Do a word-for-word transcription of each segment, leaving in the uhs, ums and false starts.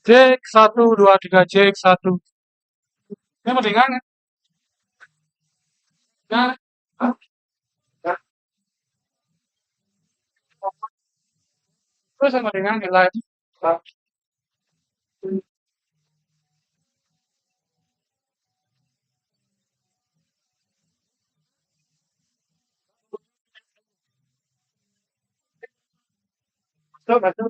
Cek, satu, dua, tiga, cek, satu. Ini mendingan ya? Nah, terus yang mendingan di live. Betul, betul.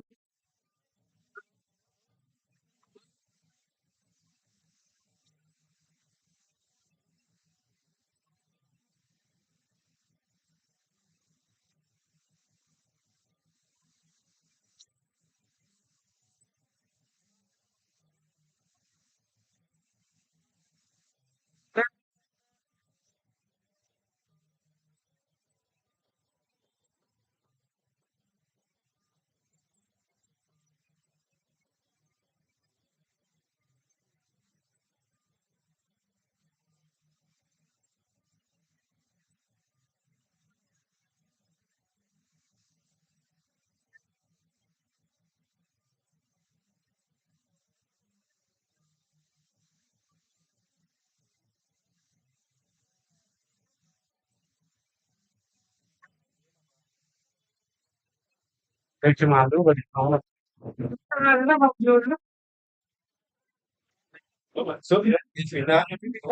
Kayak cuma lu gak ditolak. Karena mau dulu. Lu masuk ya, di sini.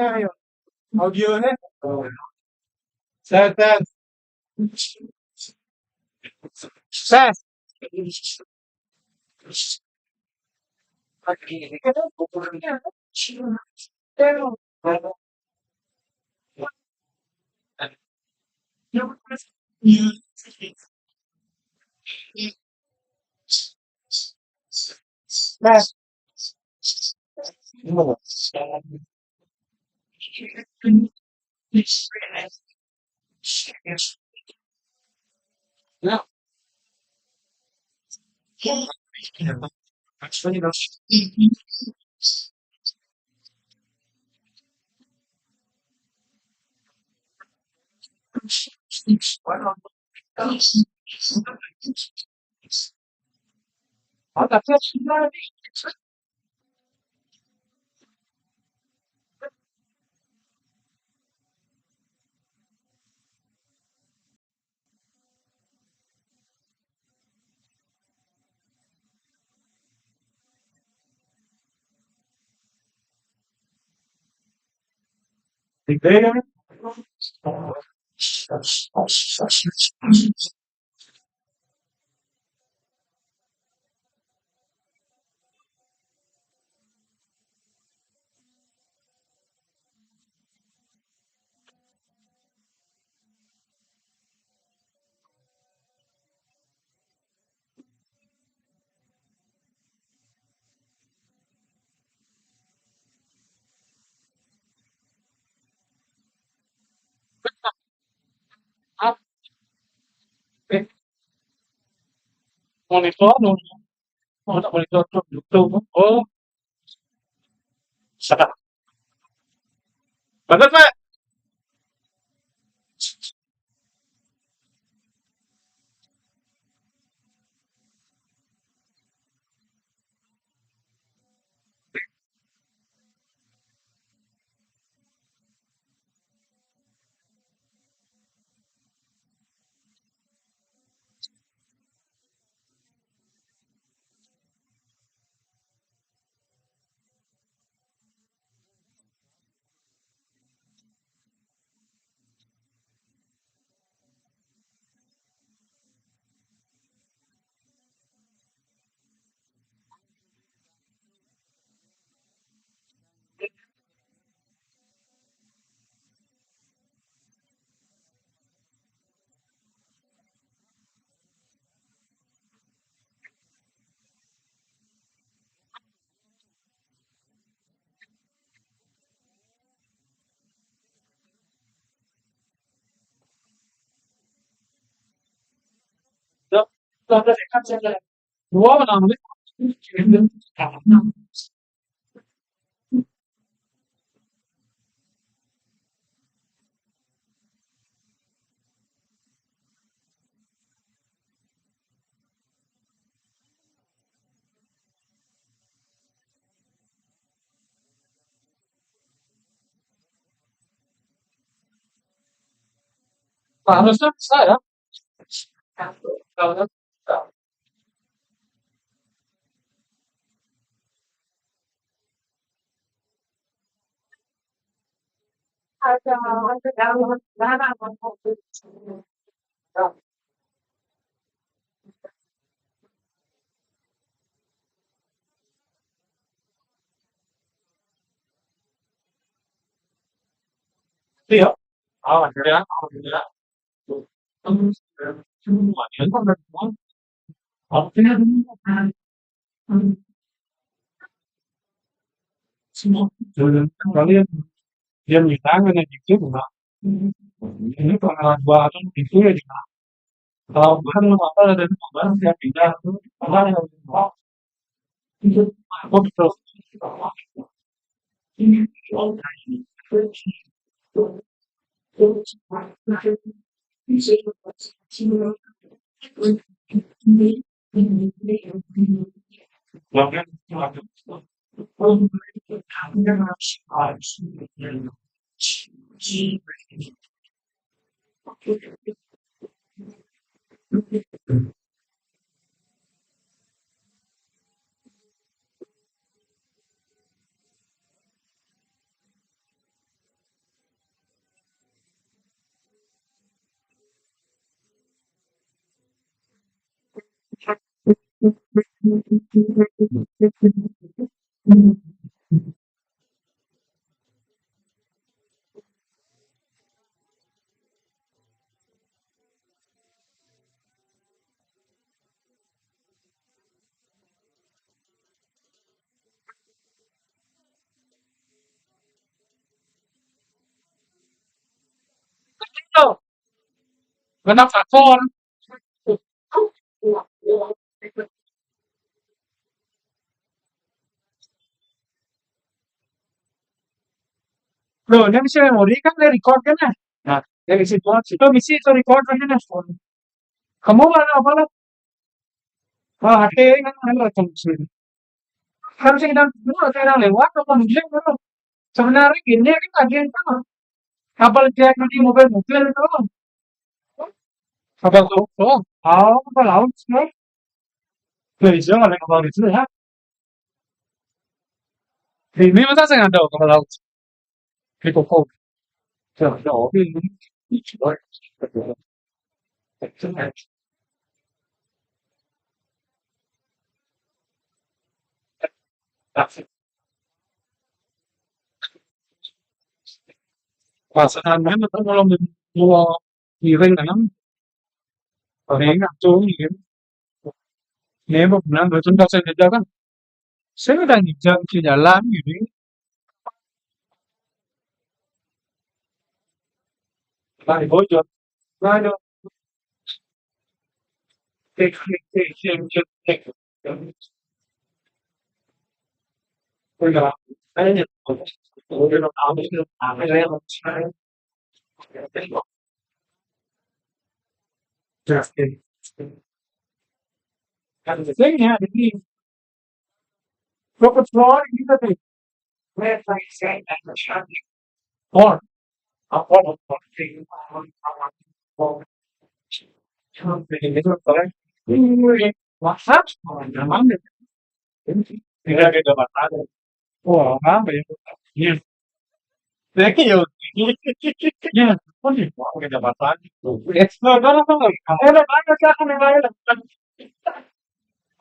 Ayo. Audionya. Set, set. Set. Monitor, monitor, monitor, monitor. Oh, salah. Bagus, Pak. Harusnya bisa ya. Iya. Awan, ya. Alhamdulillah. Kalian dia minta ngene gitu, Pak. Ini pengalaman gua tuh gitu ya, Pak. Kalau bukan lu apa, ada pengalaman dia pindah tuh, apa yang mau? Itu aku terus. Kena faktor. Loh, ini bisa memori kan dari record kan ya? Nah, dari situ, situ bisa itu record kan ya? Kamu mana apa lah? Ah, H T kan ada kan sih. Kan saya bilang, "Dulu saya bilang lewat apa mungkin?" Sebenarnya gini kan ada yang sama. Kapal dia di mobil-mobil itu. Kapal tuh, oh, oh, kapal laut sih. Dari siapa ada kapal itu ya? Ini masa saya nggak tahu kapal laut. Di Koko. Ya, ya, oke. Pasangan memang kalau mau miring kan, paling acung gitu. Ini mau bilang betul tak saya kerja kan. Saya udah ngijak ke jalan gitu. Lari bocor. Aduh. Tek, tek, tek, tek, tek. Udah. Ayo, udah tahu sih. Apa ya? Justin. Kan the thing ya, ini. Robert Floyd gitu deh. Or apa? Tidak ada masalah. Wah, apa ya? Iya. Saya kira ya, ya, apa nih? Wah, ada masalah. Explore dulu tuh. Ada banyak sih aku yang lain.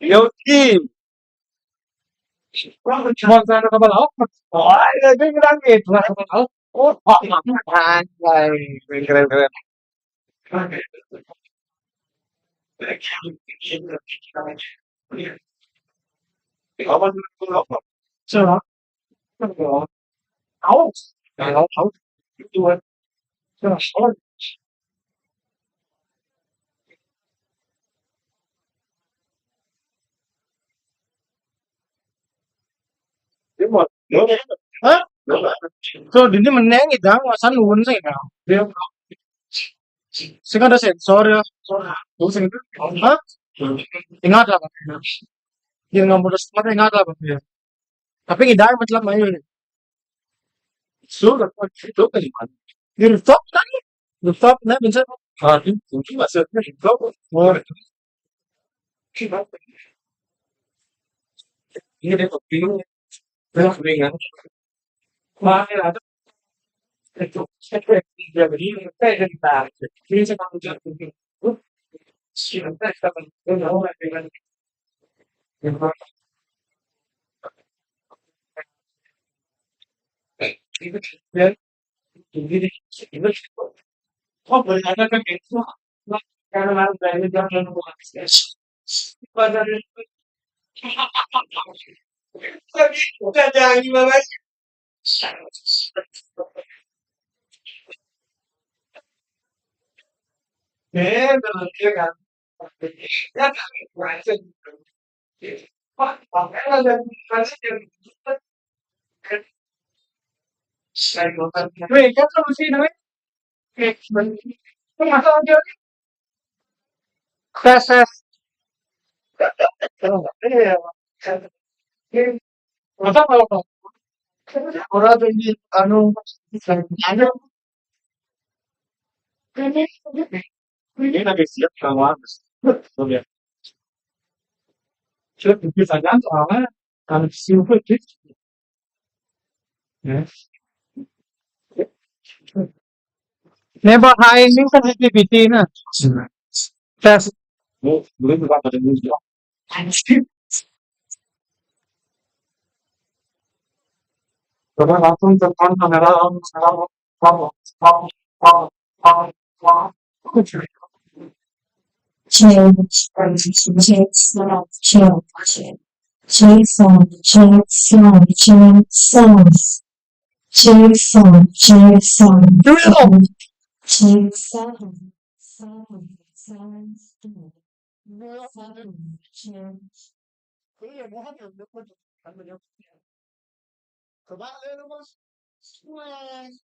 Yogi. Cuma saya ada kapal laut. Oh, ya, dia bilang gitu, lah, kapal laut. Oh, anjay. Keren, keren, keren. Apa tuh? Apa? Siapa? Tahu. Tahu, tahu. Itu kan. Siapa? Dia mau, dia mau, hah? Dia mau. So, dini meneng gitu, masa nuwun sih, ya. Dia, sing ada sensor ya. Terus sing, hah? Ingat lah, Pak. Dia nggak mau semua ingat lah, Pak. Ya. Tapi nggak ada, masalah main. Sudah, itu kan gimana? Di rooftop kan? Rooftop, nah, bisa. Ah, ini maksudnya itu. Oh, ini dia bingung. Terus bingung. Wah, ada. Itu, saya tidak begini, saya cerita. Ini saya mau jawab begini. Siapa yang Tes, tes. Iya. Masa kalau orang tuh ini, anu, ini lagi siap sama. Tuh, ya. Siap, bisa kan, soalnya kan siapa gitu. Ya. Neighbor, hi, ini kan activity na. Tes. Coba langsung tekan kamera, kamera, kamera, kamera, kamera. Change, change, change, change, change. Change song, change song, change song. Change song, change song. Here we go. Change song, song, song, song. Song, change. Iya, mohon ya, udah, udah. Coba, ayo, Mas. Swing.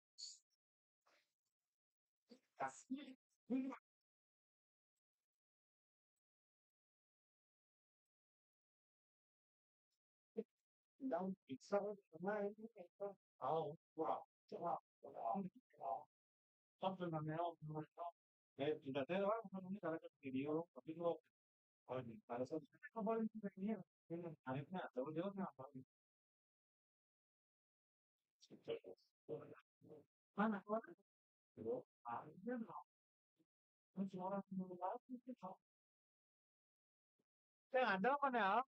Mana? Mana? Yang ada mana ya?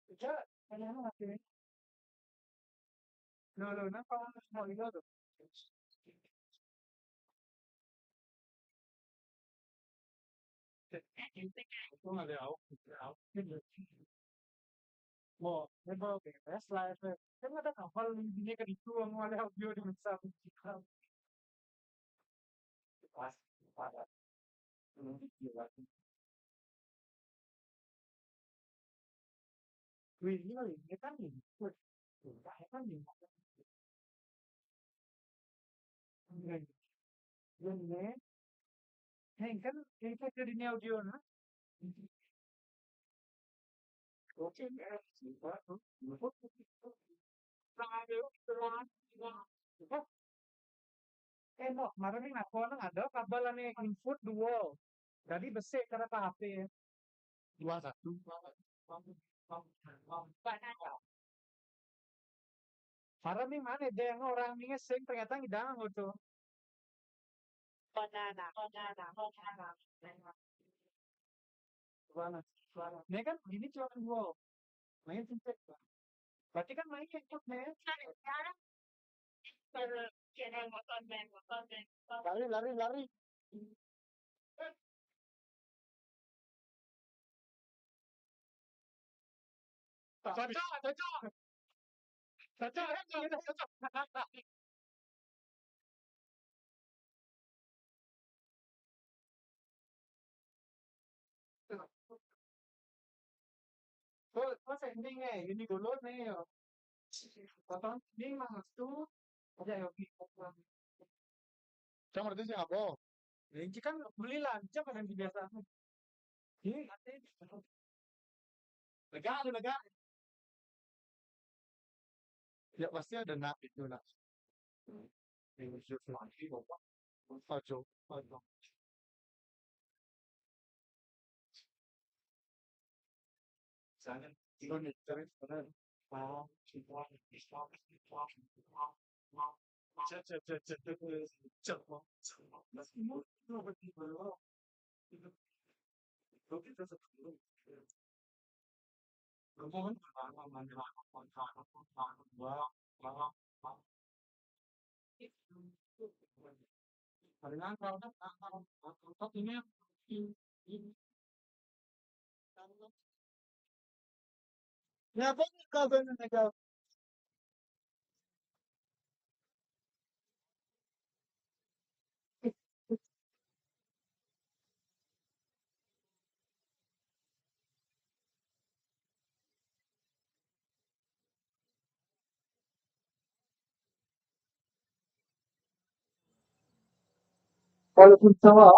Kerja, ada apa sih? Loh, loh, kenapa mau itu tuh? Itu nggak ada, aku, aku. Mau, ini mau kayak tes live, kan ada kapal di dunia kan itu, mau ada audio di masa. Wih, ini kali, ini kan ini. Wih, ini kan ini. Ini. Ini. Ini kan, ini kan jadi ini audio, nah. Eh, no, kemarin nih aku nang ada kabel nih input duo. Jadi besi karena K H P. Dua satu. Parah nih mana deh orang nih sing ternyata ngidang gitu. Mana, mana, mana. Mana? Mana? Ini kan ini cuma dua. Main sempit, Pak. Berarti kan main ikut, men. Lari, lari, lari. Cocok, cocok. Cocok, cocok, cocok. Kok, kok sending eh, ini dulu nih yo. Potong ini mah tuh. Aja yo. Cang berarti sih apa? Ya, ini kan beli lah, coba yang biasa. Ini nanti. Lega, lega. Ya pasti ada nak itu nak. Waalaikumsalam.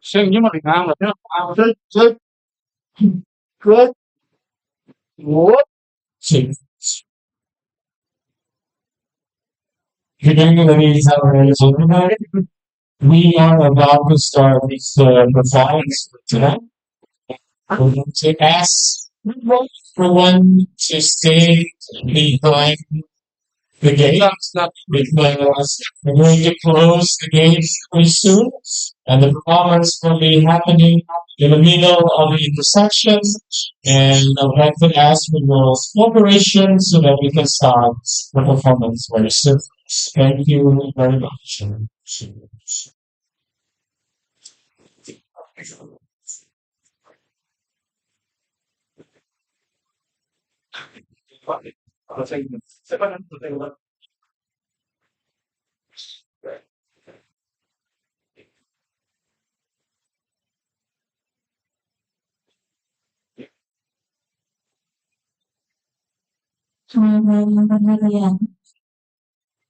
Sing, you might be down with him. Good, good, good. Whoop. Sing. Good evening, ladies and gentlemen. We are about to start this uh, performance for tonight. I would like to ask everyone to stay behind the gate because we're going to close the gate pretty soon, and the performance will be happening in the middle of the intersection. And I would like to ask for your cooperation so that we can start the performance very soon. Thank you very much.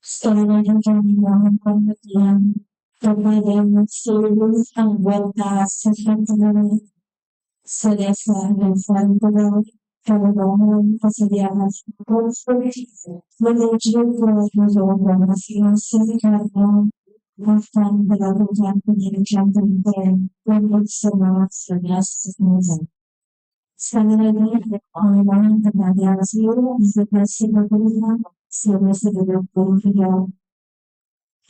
Sekali lagi kami mohon perhatian kepada seluruh anggota serta pengurus sedesa dan Pulau Kalibawang, kesediaan untuk menuju ke rumah masing-masing karena akan melakukan pendidikan militer untuk semangat sebelas. Sekali lagi, kami mohon kepada seluruh institusi pemerintah, seluruh seluruh pemerintah,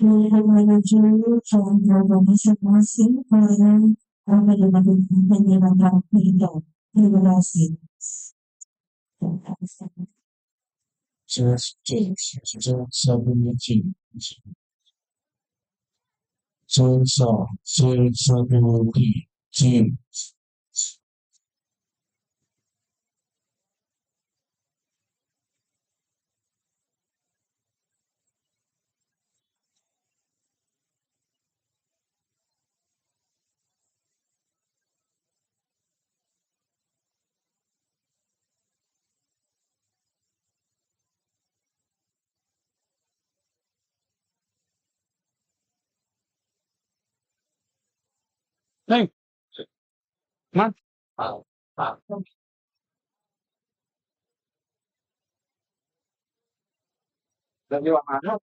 untuk menuju ke rumah masing-masing karena akan melakukan pendidikan militer. Terima kasih. Just, just, just, just, just, just, just, just, just, just, Hey, man. Dari mana?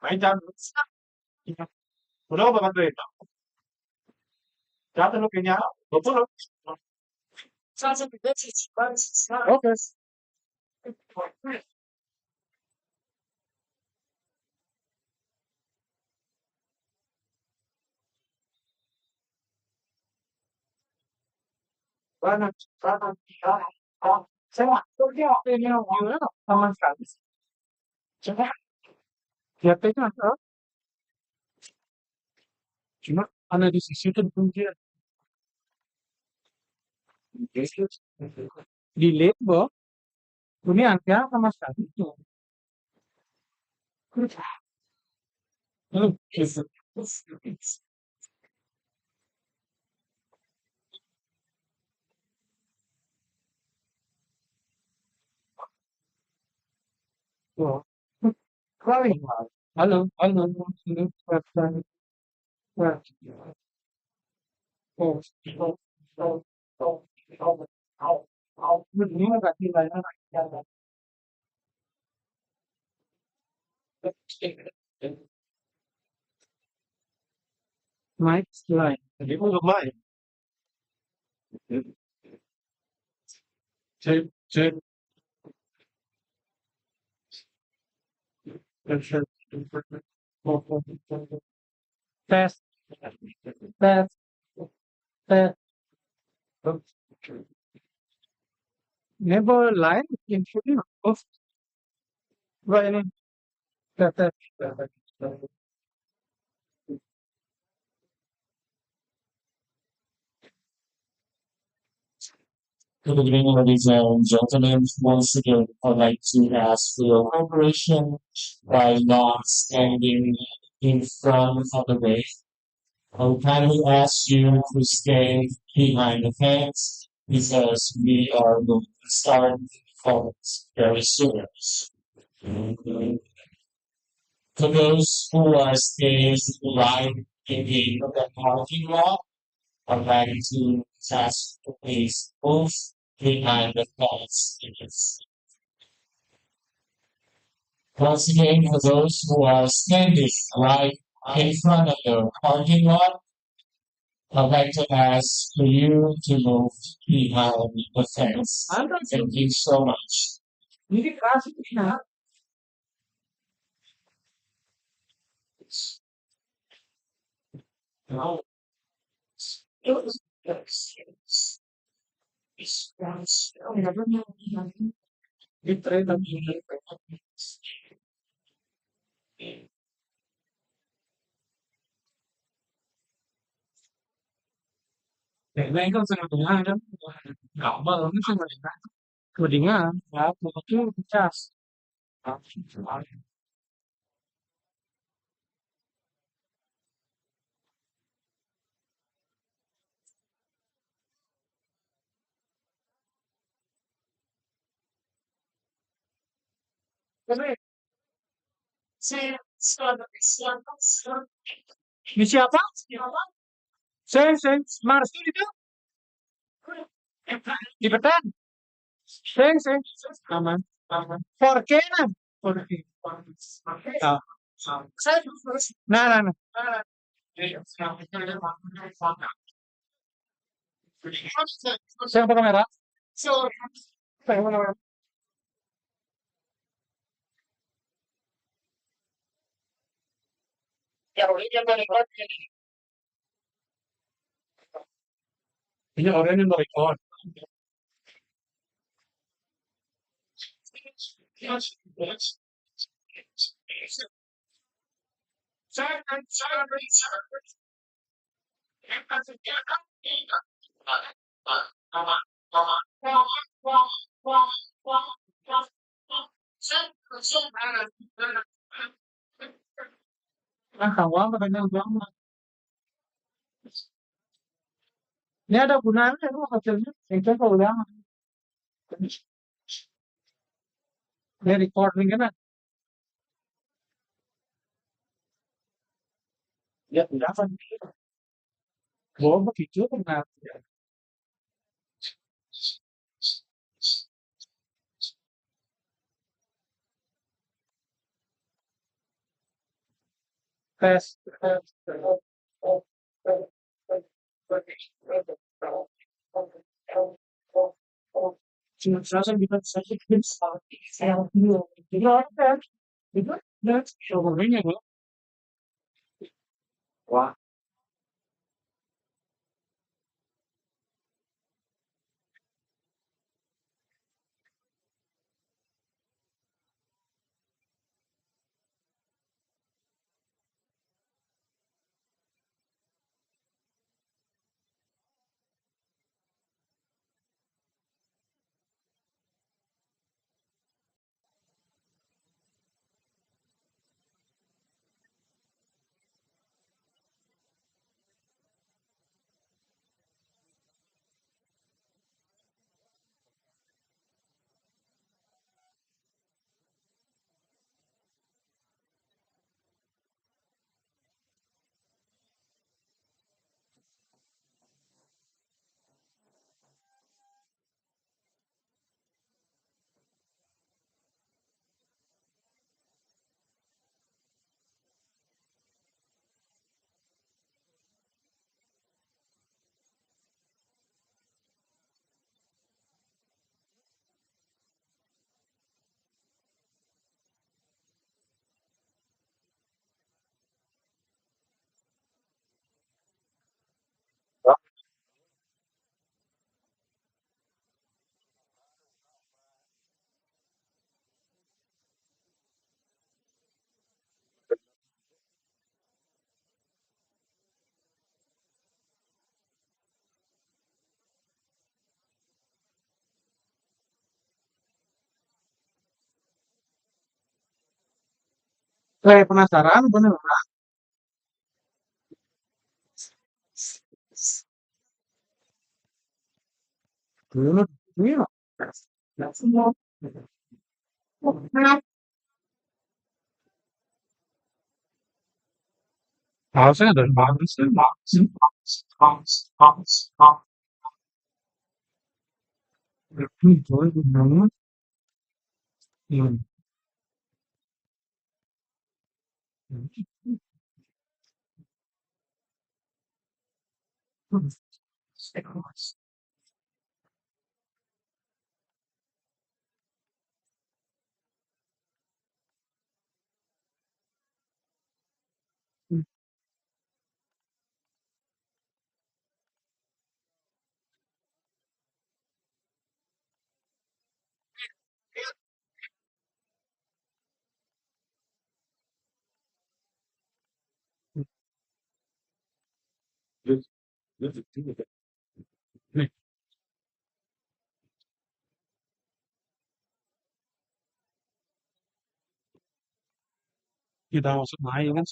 Mai tanto. Udah apa kan itu? Jatuh lu kayaknya. Betul. Oke. Banyak, banyak. Saya waktu dia waktu ini orang sama sekali. Coba. Dia tanya, cuma ada di sisi itu dia. Delete, Bo. Ini antivirus sama sekali. Halo. Halo, halo, halo. Mic slide. Jadi mau ke mic. Cek, cek. Tes. Tes. Tes. Never line in front of. Right. Tes, tes. Good evening, ladies and gentlemen. Once again, I'd like to ask for your cooperation by not standing in front of the way. I would kindly ask you to stand behind the fence because we are going to start the performance very soon. For those who are staying right in the parking lot, I'd like to ask to please move behind the fence. Once again, for those who are standing right in front of the parking lot, I'd like to ask for you to move behind the fence. Thank you so much. Nah, ini kan sama dengan kan, gampang kan sama dengan. Mendingan, ya, waktu cas. Ini siapa? Sing, sing, Mars itu? Tibetan. Sing, sing. Aman. Aman. Forkena. Forkena. Ah. Nah, nah, nah. Sing apa kamera? Sing apa kamera? Ini orang yang record. Nah, kawan, katanya ulama. Ini ada gunanya, lu hasilnya, itu kalau ulama. Ini recording kan? Ya, udah kan. Gua begitu, kenapa? Tes, tes, tes. Cuma saya bisa, saya bisa, saya bisa. Jadi, orang kan, itu, dan, coba ini, Bu. Wah. Saya penasaran, bener. Dulu, iya. Harusnya ada bagus, bagus, bagus, bagus, bagus. Hmm, boleh, boleh. Hmm. Kita masuk main kan.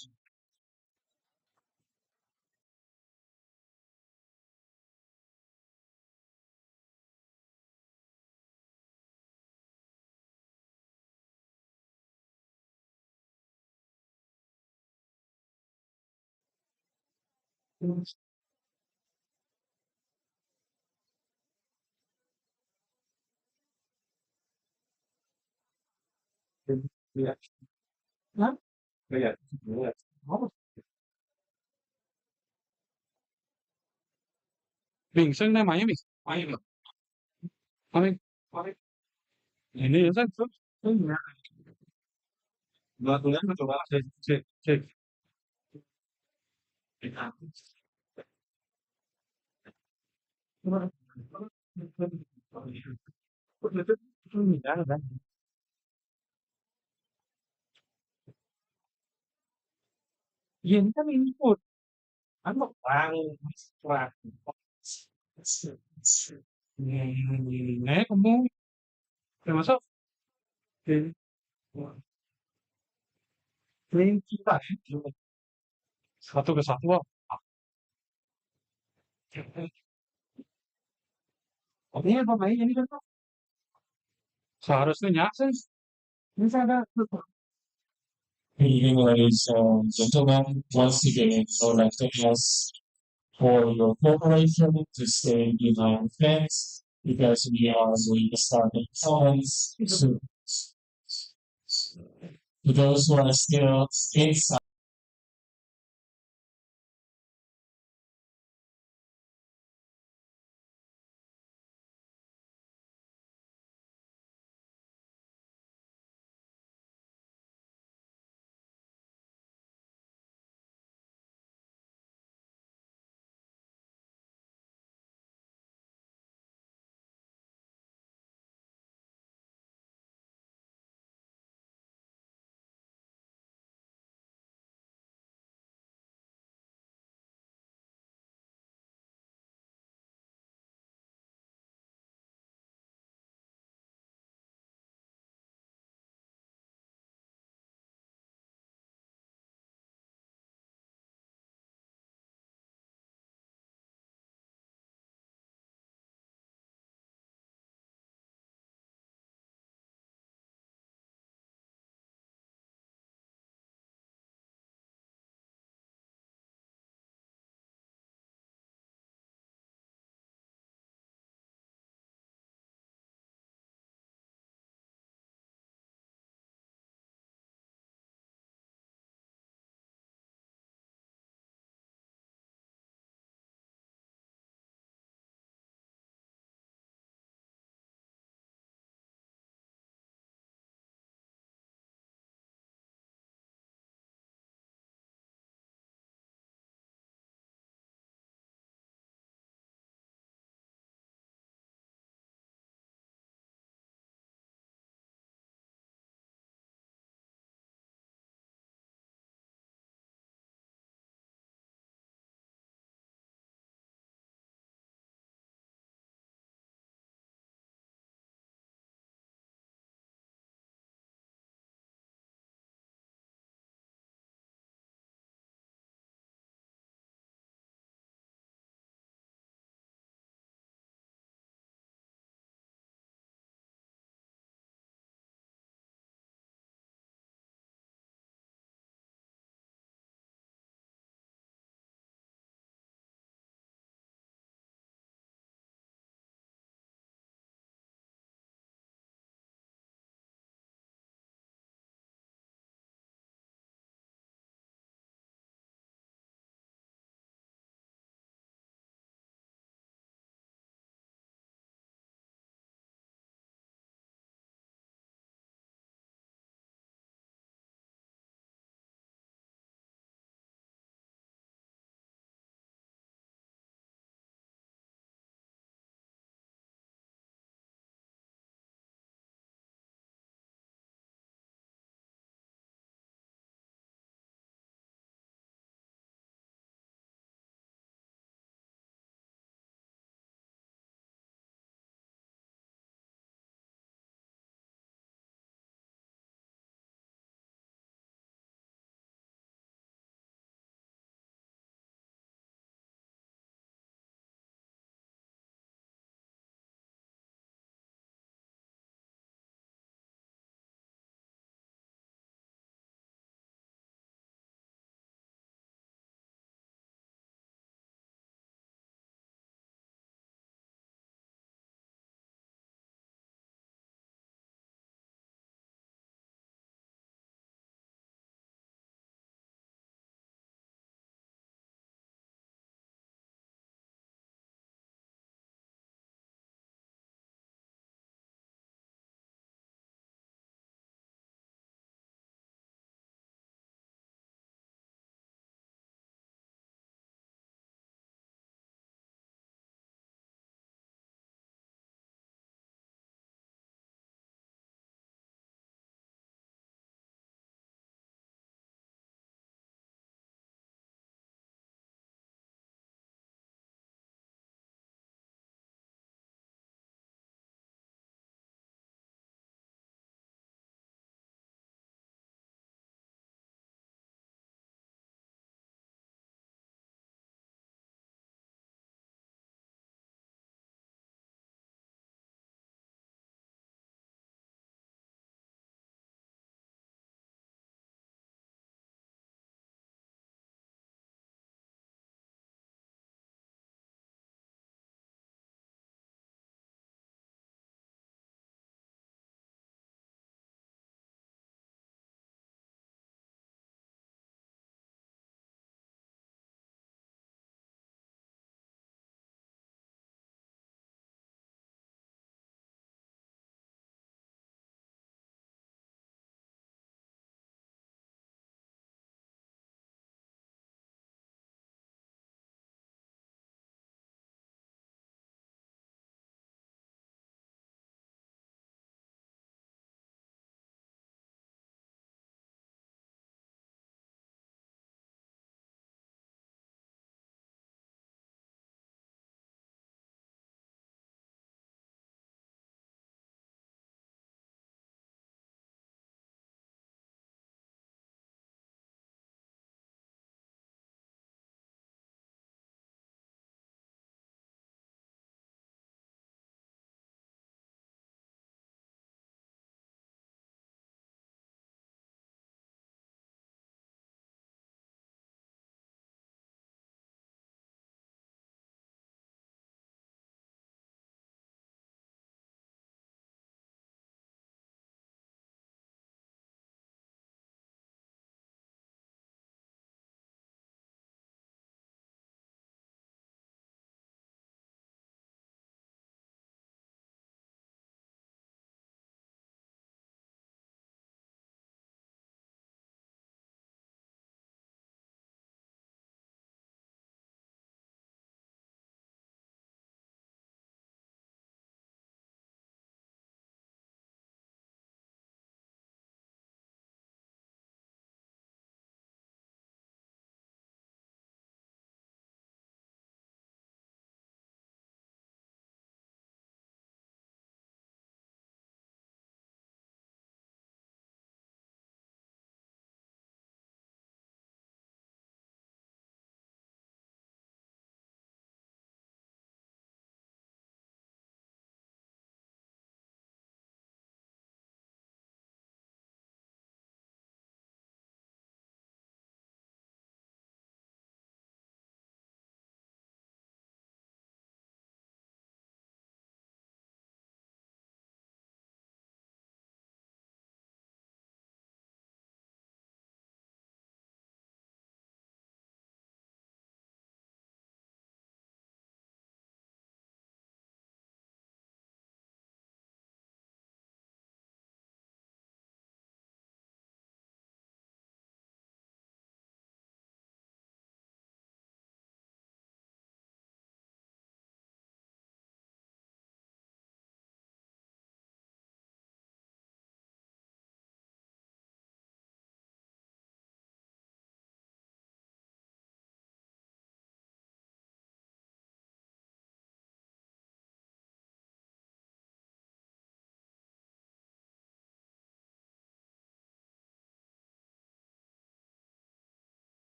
Iya. Hah? Iya. Iya. Oh. Bing, sing nang Miami. Miami. Miami. Miami. Ini ya, sing, sing. Dua tulen coba cek, cek, cek. Iya, ini kan input. Anu, bang, bang. Nih, kamu. Udah masuk? Oke. Twenty-five. Satu ke satu. Ini apa main ini kan? Seharusnya nyasar. Ini saya ada. Good evening, ladies and gentlemen. Once again, I would like to ask for your cooperation to stay behind the fence because we are going to start the performance soon. For those who are still inside,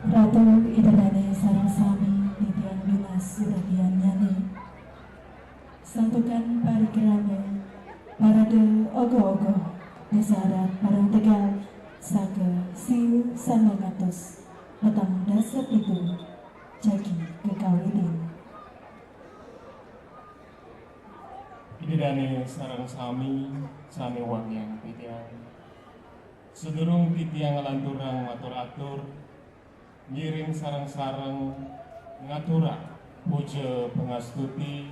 Ratu, Ida Dané sareng sami titiang winas sedayan nyane. Santukan parikrama parade ogoh-ogoh Désa Adat Padang Tegal saking siu sangang atus petang dasa pitu jagi kekawitin. Ida dané sareng sami sané wangiang titiang. Sadurung titiang nglanturang matur-atur, ngiring sareng-sareng ngaturang puja pangastuti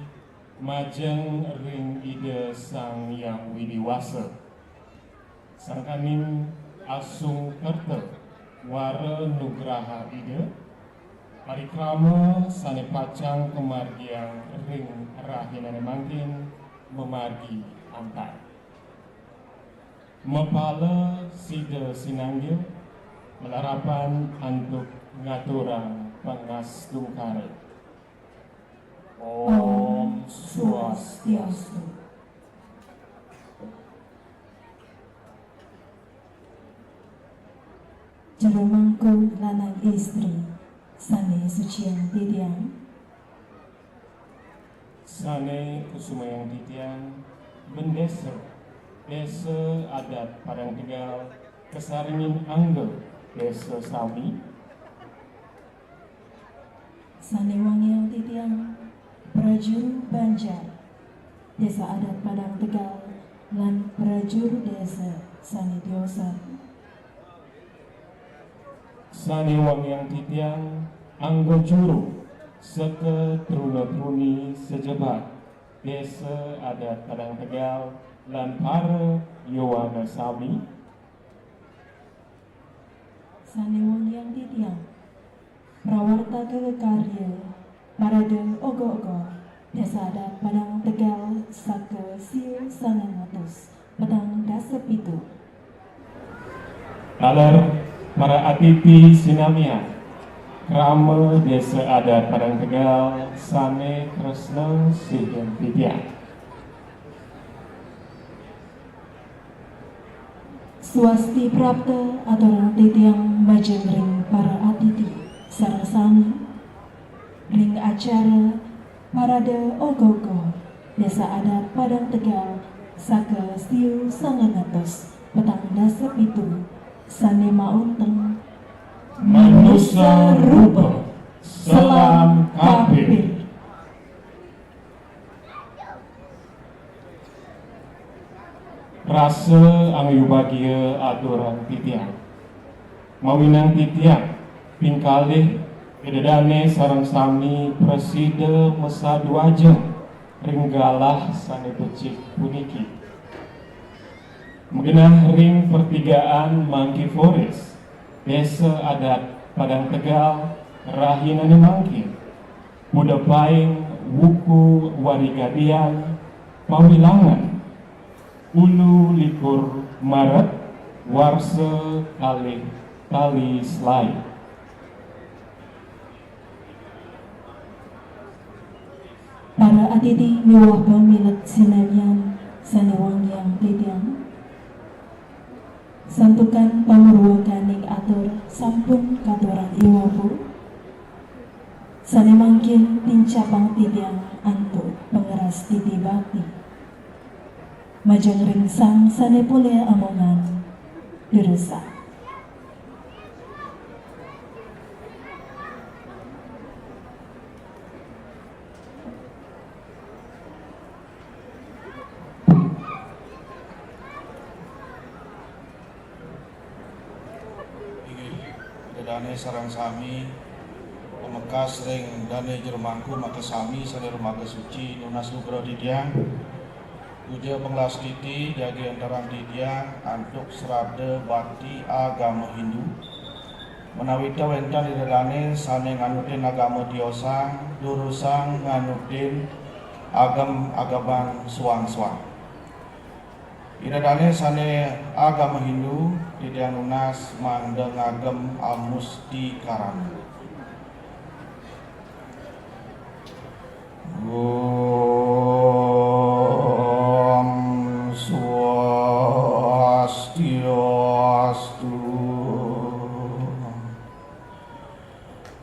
majeng ring Ida Sang Hyang Widi Wasa. Sangkaning asung kerta wara nugraha Ida, parikrama sané pacang kamargiang ring rahinané mangkin mamargi antar. Mapala sida sinanggil malarapan antuk ngaturang pangastungkara. Om Swastiastu. Jero mangku lanang istri sané suciang titiang. Sané kusumayang titiang, bendésa Désa Adat Padang Tegal kasarengin angga désa sami. Sané wangiang titiang, prajuru banjar Désa Adat Padang Tegal lan prajuru désa sané tiosan. Sané wangiang titiang, angga juru seka truna-truni sajebag Désa Adat Padang Tegal lan para yowana sami. Sané wangiang titiang, prawartaka karya parade ogoh-ogoh Désa Adat Padang Tegal saka siu sangang atus petang dasa pitu. Taler para atiti sinamian, krama Désa Adat Padang Tegal sané tresna sihin titiang. Swasti prapta aturang titiang Majeng ring para atiti sareng sami ring acara parade ogoh-ogoh Désa Adat Padang Tegal saka siu sangang atus petang dasa pitu sané maunteng Manusa Rupa. Selam kabéh. Rasa angayubagia aturang titiang. Mawinan titiang, ping kalih Ida Dané sareng sami prasida masadu ajeng ring galah sané becik puniki. Magenah ring pertigaan Monkey Forest, Désa Adat Padang Tegal, rahinané mangkin. Puda paing wuku warigadian pawilangan, ulu likur Maret, warsa kalih tali selaé. Para atiti miwah pamilet sinamian sané wangiang titiang. Santukan pangruwakaning atur sampun katurang iwabu. Sané mangkin tincapang titiang antuk pangrastiti bakti. Majeng ring sang sané polih amongan, durusang. Inggih, Ida Dané sareng sami, pamekas ring Dané Jero Mangku makasami sané rumaga suci nunas nugraha titiang. Puja pangrastiti jagi antarang titiang antuk sraddha bakti agama Hindu. Ménawi ta wénten Ida Dané sané nganutin agama tiosang, durusang nganutin agem-ageman suang-suang. Ida Dané sané agama Hindu, titiang nunas mangda ngagem Amusti Karana. Om Swastiastu.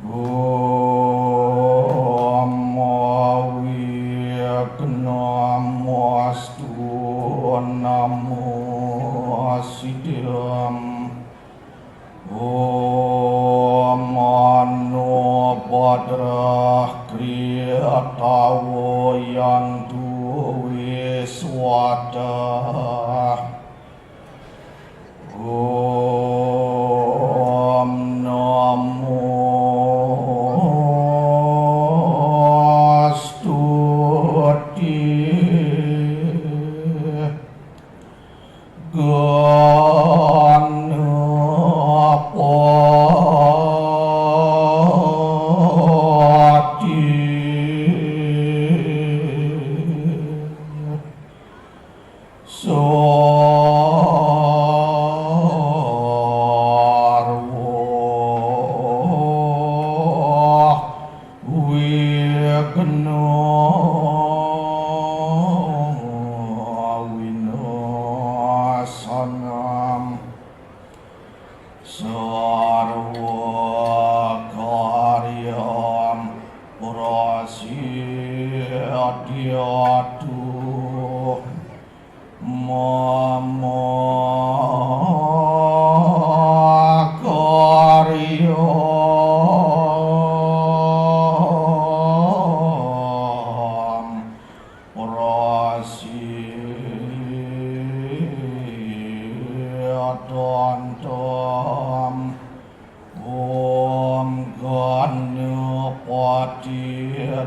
Om Awighnamastu. Namo Siddham. Om Mano Bhadrah Kriya Tawa Yantu Viswatah. Om Namo Stuti. Ganapati. Sarwa Wigna Winasanam, Sarva Karyam Prasiddhiyatu. Mama Karyam Prasiddhantam. Om Ganapati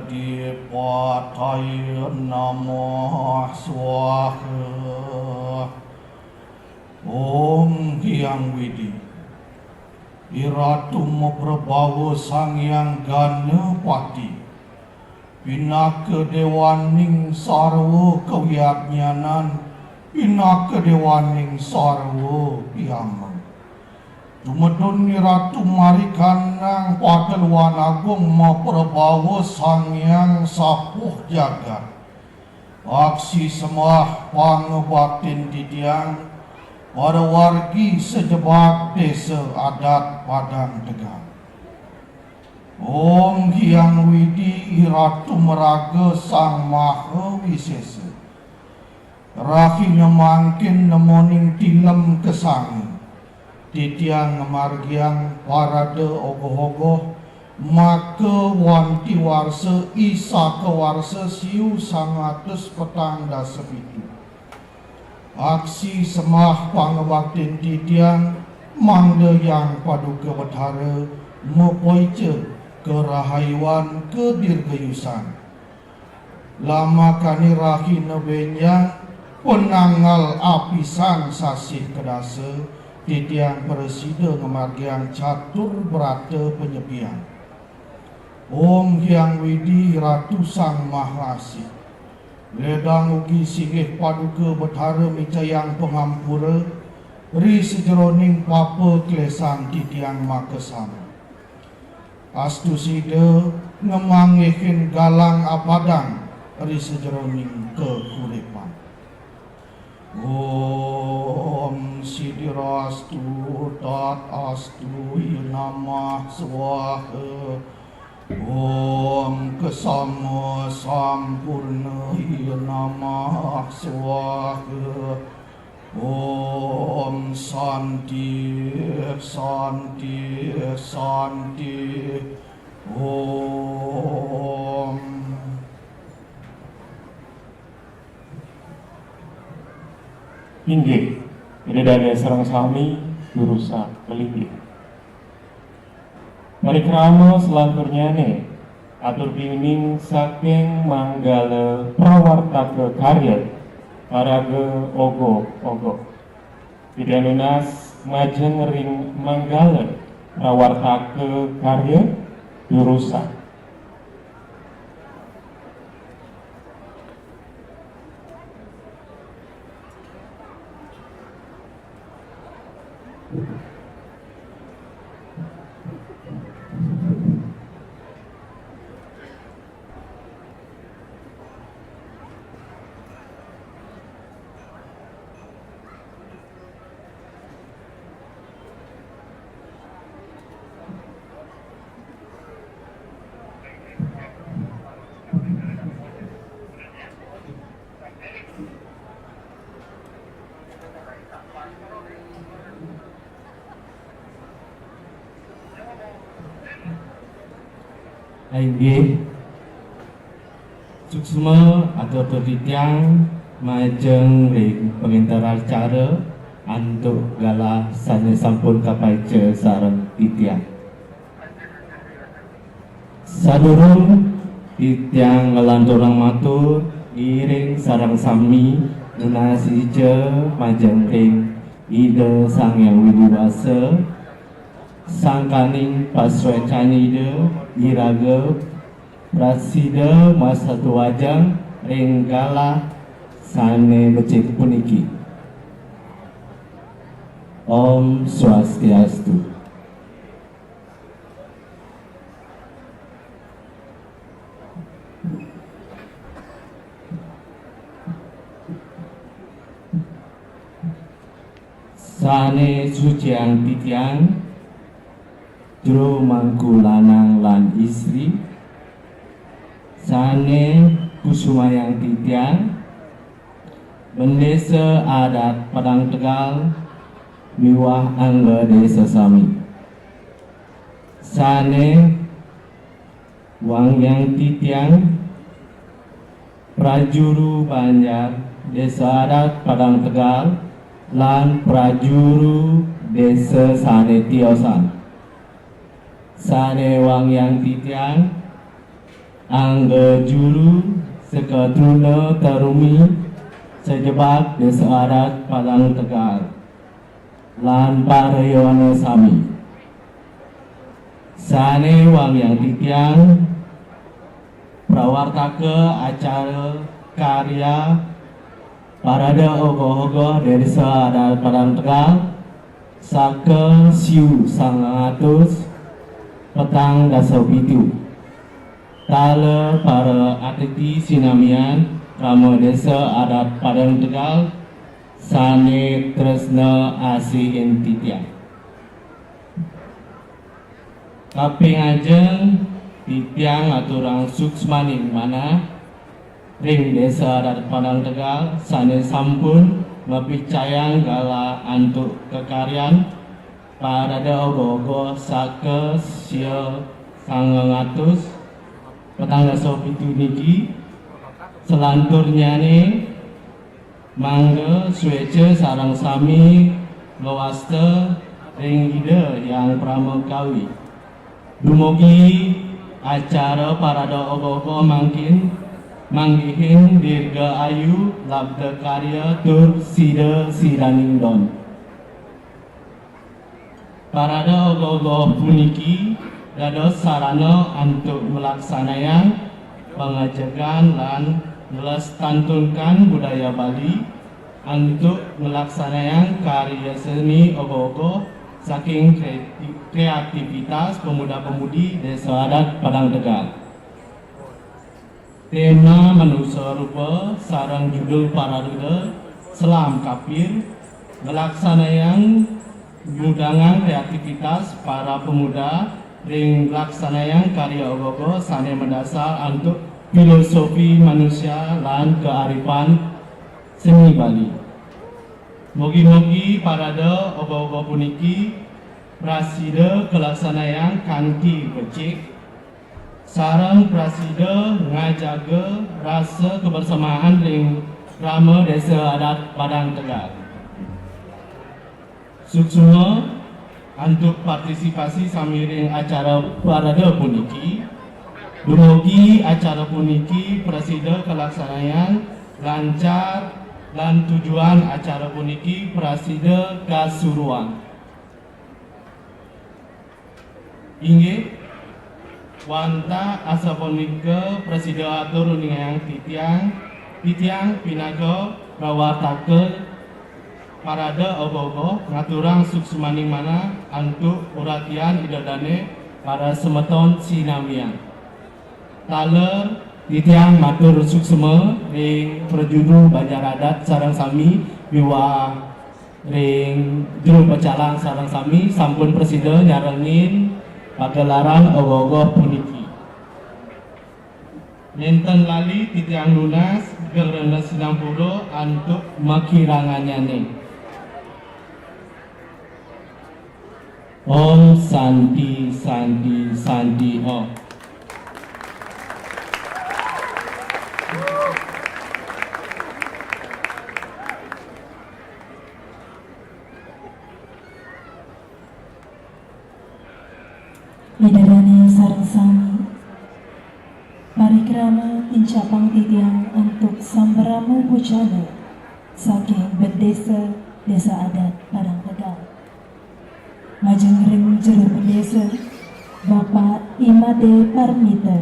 Dipataya Namah Swaha. Om Hyang Widhi. Iratu maprabawa Sang Hyang Ganapati. Pinaka déwaning sarwa kawiadnyanan, pinaka déwaning sarwa piameng. Tumedun Iratu marikandang padeluan agung maprabawa Sang Hyang Sapuh Jagat. Aksi sembah pangabaktin titiang, Para wargi sajebag Desa Adat Padang Tegal. Om Hyang Widhi Ratu Maraga Sang Maha Wisesa. Rahina mangkin nemoning tilem kasanga. Titiang ngamargiang parade ogoh-ogoh maka wanti warsa I Saka warsa siu sangatus petang dasa pitu. Aksi semah pangabaktin titiang mangda Hyang Paduka Betara mapaica karahayuan kadirgayusan. Lamakane rahina benjang pananggal apisan sasih kadasa, titiang prasida ngamargiang catur brata panyepian. Om Hyang Widhi Ratu Sang Maha Asih. Ledang ugi singgih Paduka Betara micayang pangampura ri sajeroning papa klesan titiang makasami. Astusida ngamanggihin galang apadang ri sajeroning kakuripan. Om Sidirastu Tat Astu Namah Swaha. Om Kesama Sampurna Namah Swaha. Om Santi, Santi, Santi. Om. Inggih, Ida Dane sareng sami durusang kelinggih. Parikrama selanturnyane atur piuning saking manggala prawartaka karya paraga ogoh-ogoh. Ida nunas majeng ring manggala prawartaka karya durusang. Inggih. Suksma atur titiang majeng ring pangenter acara antuk galah sane sampun kapaica sareng titiang. Sadurung titiang nglanturang matur, ngiring sareng sami nunas ica majeng ring Ida Sang Hyang Widi Wasa, sangkaning pasuecan Ida, iraga prasida masatuajeng ring galah sane becik puniki. Om Swastiastu. Sane suciang titiang, jero mangku lanang lan istri, sane kusumayang titiang, Bendesa Adat Padang Tegal miwah angga desa sami. Sane wangiang titiang, prajuru banjar Desa Adat Padang Tegal, lan prajuru desa sane tiosan. Sane wangiang titiang, angga juru seka truna tarumi sajebag Desa Adat Padang Tegal. Lan para yowana sami. Sane wangiang titiang, prawartaka acara karya parade ogoh-ogoh Desa Adat Padang Tegal, saka siu sangang atus petang dasa pitu. Taler para atiti sinamian Krama Desa Adat Padang Tegal, sané tresna asihin titiang. Kaping ajeng, titiang aturang suksmaning manah ring Désa Adat Padang Tegal sané sampun mapicayang galah antuk kakaryan Parade Ogoh-ogoh saka sia sangang atus petang dasa pitu niki, salanturnyané mangda suéca sareng sami ngwasta ring Ida Hyang Parama Kawi. Dumugi acara Parade Ogoh-ogoh mangkin manggihin dirga ayu, labda karya, tur sida sidaning don. Parade Ogoh-ogoh puniki dados sarana antuk nglaksanayang pangajegan lan nglestantungkan budaya Bali, antuk nglaksanayang karya seni ogoh-ogoh saking kreati-, kreativitas pemuda-pemudi Désa Adat Padang Tegal. Tema manusa rupa sareng judul parade Selam Kapir nglaksanayang ngudangang kreativitas para pemuda ring nglaksanayang karya ogoh-ogoh sané madasar antuk filosofi manusia lan kearifan seni Bali. Mugi-mugi parade ogoh-ogoh puniki prasida kalaksanayang kanti becik, sareng prasida ngajaga rasa kabersamaan ring Rama Désa Adat Padang Tegal. Suksma antuk partisipasi sami ring acara parade puniki. Dumugi acara puniki prasida kalaksanayang lancar lan tujuan acara puniki prasida kasuruan. Inggih, wantah asapunika prasida atur uningayang titiang, titiang pinaka prawartaka parade ogoh-ogoh ngaturang suksmaning manah antuk uratian Ida Dané para semeton sinamian. Taler titiang matur suksma ring prajuru banjar adat sareng sami miwah ring juru pecalang sareng sami sampun prasida nyarengin pagelaran ogoh-ogoh puniki. Nénten lali titiang nunas geng rena sinampura antuk makirangannyané. Om Santi, Santi, Santi Om. Ida dané sareng sami, parikrama tincapang titiang antuk sambrama bucana saking Bendésa Désa Adat Padang Tegal. Majeng ring Jero Bendésa, Bapak Imade Parmita,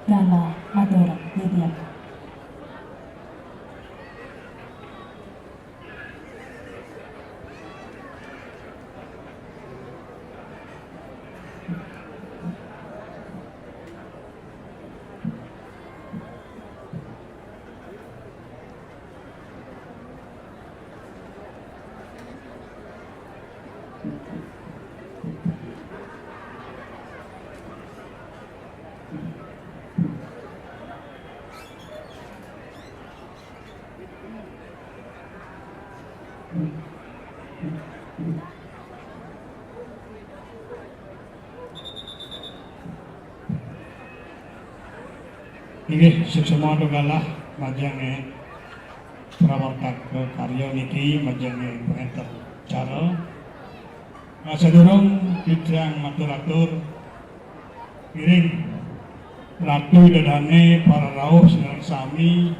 galah atur titiang. Inggih, suksma antuk galah majeng prawartaka karya niki majeng pangenter cara. Nah, sadurung titiang matur-atur, ngiring Ratu Ida Dané, para rauh sareng sami,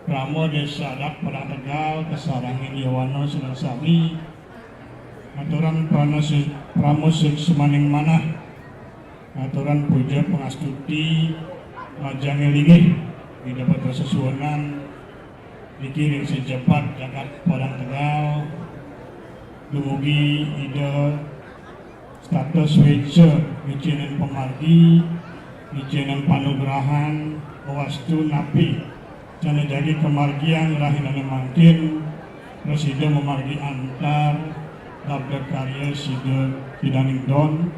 Rama Désa Adat Padang Tegal, kasarengin yowana sareng sami, ngaturang parama su-, parama suksmaning manah, ngaturang puja pangastuti, majeng linggih Ida Patra Sesuhunan, niki ring sajepat jagat Padang Tegal, dumugi Ida setata suéca ngicénin pamargi, ngicénin panugrahan, pawastu napi sané jagi kamargiang rahinané mangkin, Presiden memargi antar labda karya sida pidaning don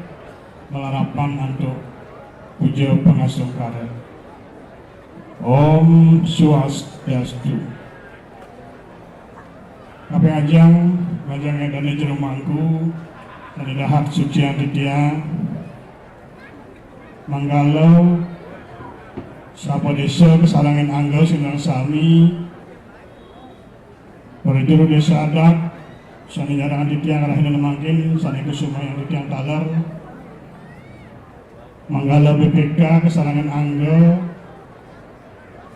malarapan antuk puja pangastungkara. Om Swastiastu. Kaping ajeng, majeng dane jero mangku, sane dahat suciang titiang, manggala sapadesa kasarengin angga sineng sami, prajuru desa adat, sane nyarengin titiang rahina mangkin, sane kusumayang titiang taler, manggala B P K kasarengin angga,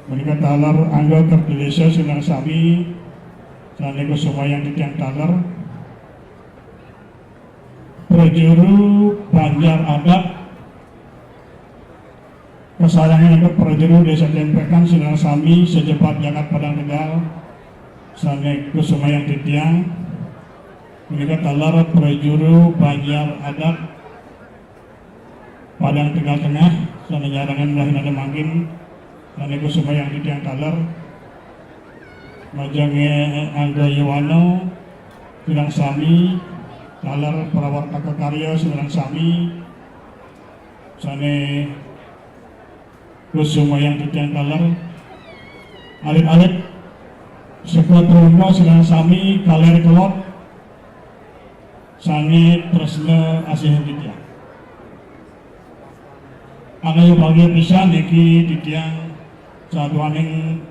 menika taler angga Kerta Desa sineng sami, sane kusumayang titiang taler, prajuru banjar adat, kasarengin antuk prajuru Desa Kempekan sineng sami sajepat jagat Padang Tegal, sane kusumayang titiang, menika taler prajuru banjar adat Padang Tegal Tengah, sane nyarengin rahinane mangkin, sane kusumayang titiang taler, majenge angga yowana, sineng sami, taler prawartaka karya sineng sami, sane kusumayang titiang taler, alit-alit seka truna sineng sami, kaler kelod, sane tresna asih titiang. Angaya bagia pisan niki titiang saduaning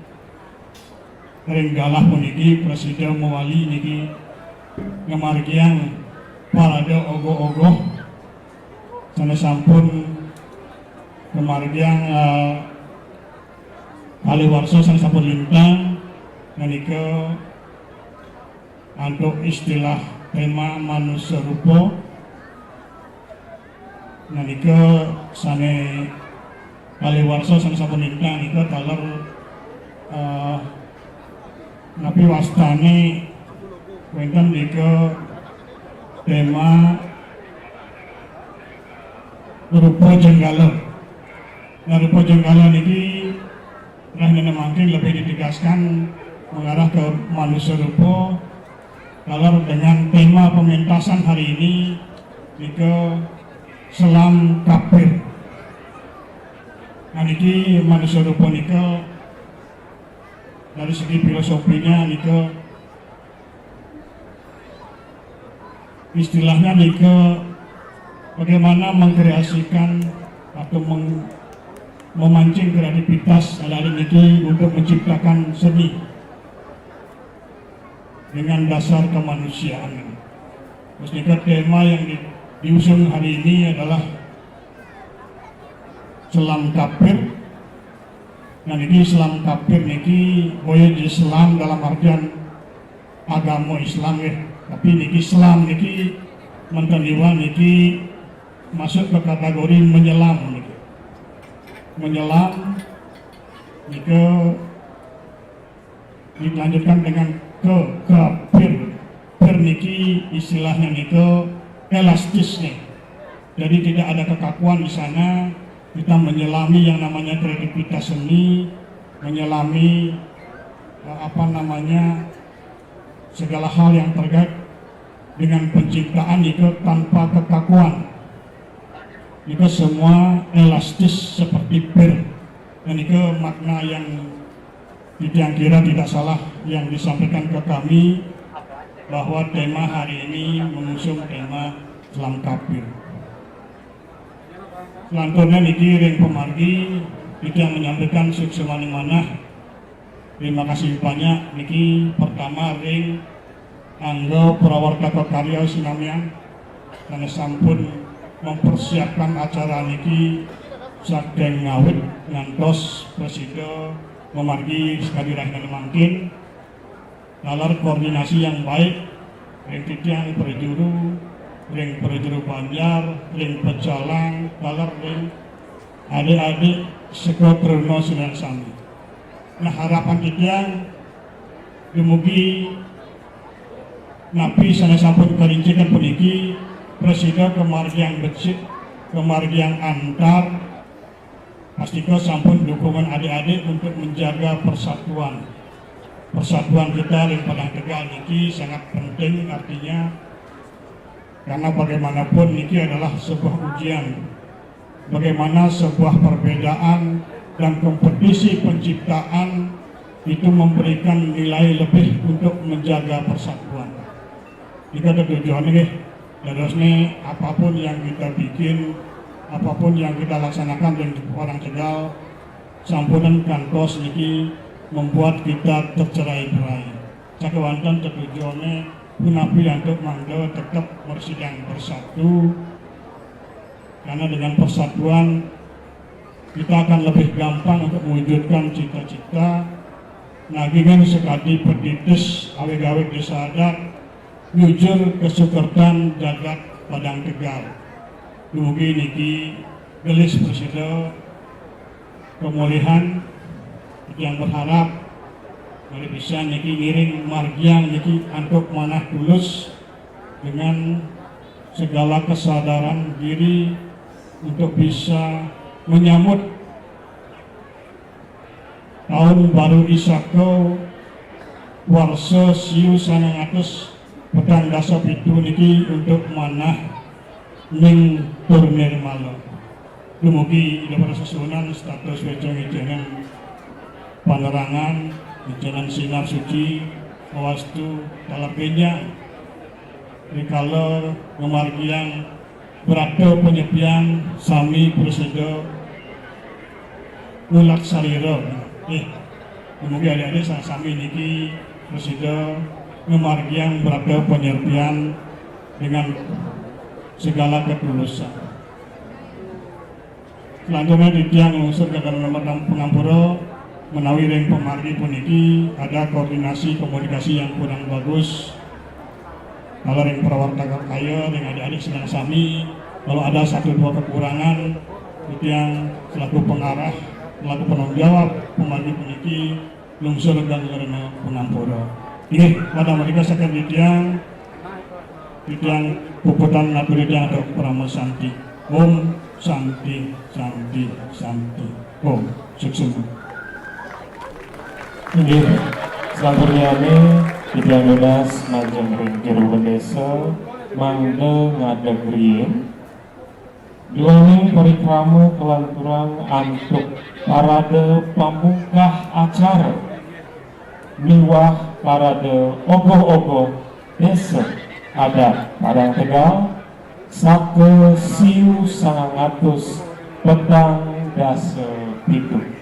ring galah puniki, prasida mawali niki ngamargiang parade ogoh-ogoh sane sampun ngamargiang, eh, kalih warsa sane sampun lintang, menika antuk istilah tema manusa rupa. Menika sane kalih warsa sane sampun lintang nika taler, eh, napi wastane wenten nika tema rupa jenggala. Nah, rupa jenggala niki rahinane mangkin lebih ditegaskan mengarah ke manusa rupa. Kalau dengan tema pementasan hari ini nika selam kapir. Nah, niki manusa rupa nika dari segi filosofinya nika istilahnya nika bagaimana mengkreasikan atau meng-, memancing kreativitas anak-anak niki untuk menciptakan seni dengan dasar kemanusiaan. Terus nika tema yang di-, diusung hari ini adalah selam kapir. Nah, niki selam kapir niki boya selam dalam artian agama Islam nggih. Tapi niki selam niki menten liwat niki masuk ke kategori menyelam niki. Menyelam nika dilanjutkan dengan ke kapir. Pir niki istilahnya nika elastis nih. Jadi tidak ada kekakuan di sana. Kita menyelami yang namanya kreativitas seni, menyelami, eh, apa namanya, segala hal yang terkait dengan penciptaan itu tanpa kekakuan. Itu semua elastis seperti pir. Dan itu makna yang titiang kira tidak salah yang disampaikan ke kami bahwa tema hari ini mengusung tema selam kapir. Selanturnya niki ring pamargi, titiang menyampaikan suksmaning manah. Terima kasih banyak niki pertama ring angga prawartaka karya sinamian sane sampun mempersiapkan acara niki saking ngawit ngantos prasida mamargi sakadi rahina mangkin. Taler koordinasi yang baik ring titiang prajuru, ring prajuru banjar, ring pecalang, taler ring adik-adik seka truna sinareng sami. Nah, harapan titiang dumugi napi sane sampun karincikan puniki prasida kamargiang becik, kamargiang antar, pastika sampun dukungan adik-adik untuk menjaga persatuan. Persatuan kita ring Padang Tegal niki sangat penting, artinya karena bagaimanapun niki adalah sebuah ujian. Bagaimana sebuah perbedaan dan kompetisi penciptaan itu memberikan nilai lebih untuk menjaga persatuan. Kita tetujon nggih. Terus nih, apapun yang kita bikin, apapun yang kita laksanakan dengan orang Tegal, sampunten kantos niki membuat kita tercerai-berai. Sakewanten tetujone punapi antuk mangga tetap bersidang bersatu, karena dengan persatuan kita akan lebih gampang untuk mewujudkan cita-cita. Nagingan sekadi peditis awig-awig desa adat nyujur kesukertan jagat Padang Tegal. Dumugi niki gelis presida pemulihan yang berharap mari bisa niki ngiring margiang niki antuk manah tulus dengan segala kesadaran diri untuk bisa menyambut tahun baru Isaka warsa siu sangang atus petang dasa pitu niki untuk manah ning tur nirmala. Dumugi Ida para sesuunan status weca ngicenen panerangan, ngicenen sinar suci, awastu, taler genjang. Rikala ngamargiang brata panyepian sami prasida ngulat sarira. Eh, dumugi adik-adik sa-, sami niki prasida ngamargiang brata panyepian dengan segala ketulusan. Selanjutnya titiang nglungsur gagaraning pangampura menawi ring pamargi puniki ada koordinasi komunikasi yang kurang bagus. Kalau ring prawarta kaya ring adik-adik sedang sami, kalau ada satu dua kekurangan, titiang selaku pengarah, selaku penanggung jawab pamargi puniki lungsur gagaraning pangampura. Inggih, pada menika saking titiang, titiang puputang atur titiang antuk parama santi. Om Santi, Santi, Santi. Om. Suksma. Inggih, sampurnane titiang nunas majeng ring jero bendesa mangda ngadeg riin. Duaning parikrama kalanturang antuk parade pamungkah acara miwah parade ogoh-ogoh Desa Adat Padang Tegal saka siu sangang atus petang dasa pitu.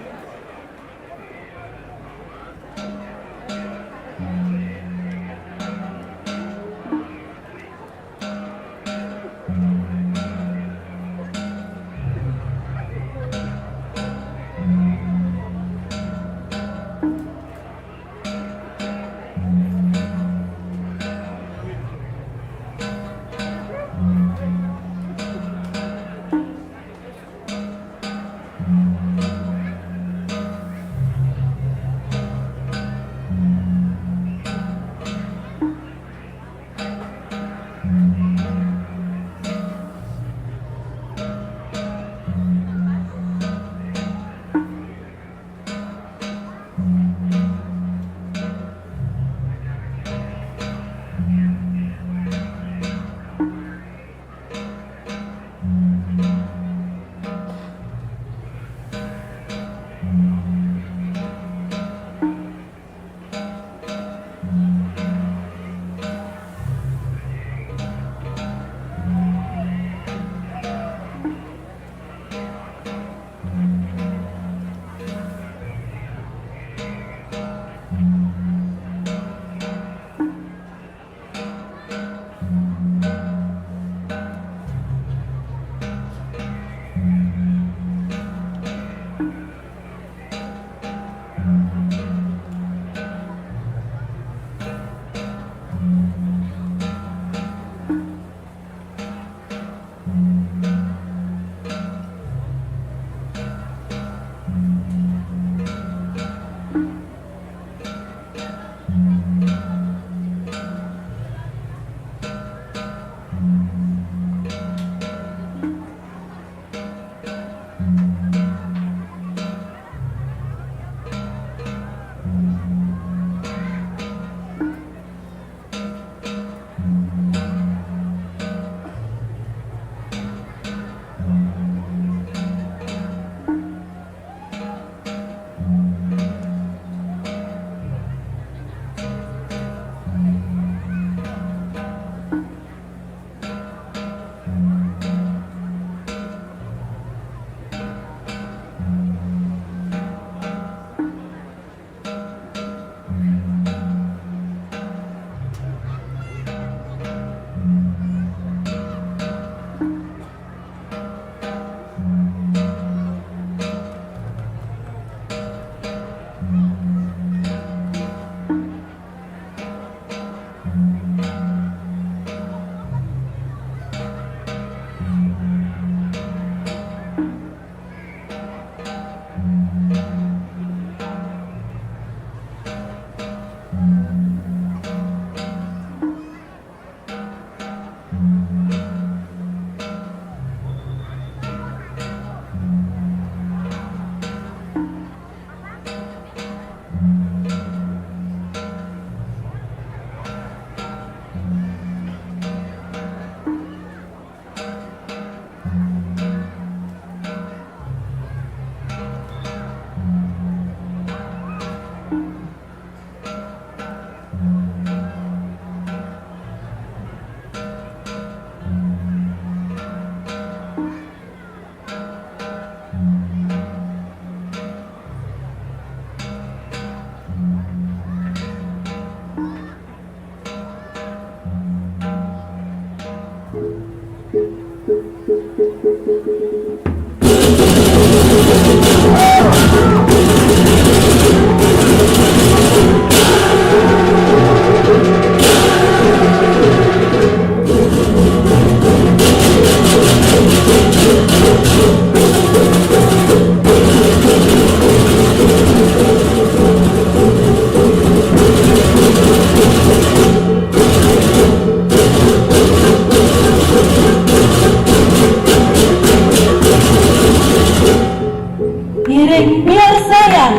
Iring biar saya.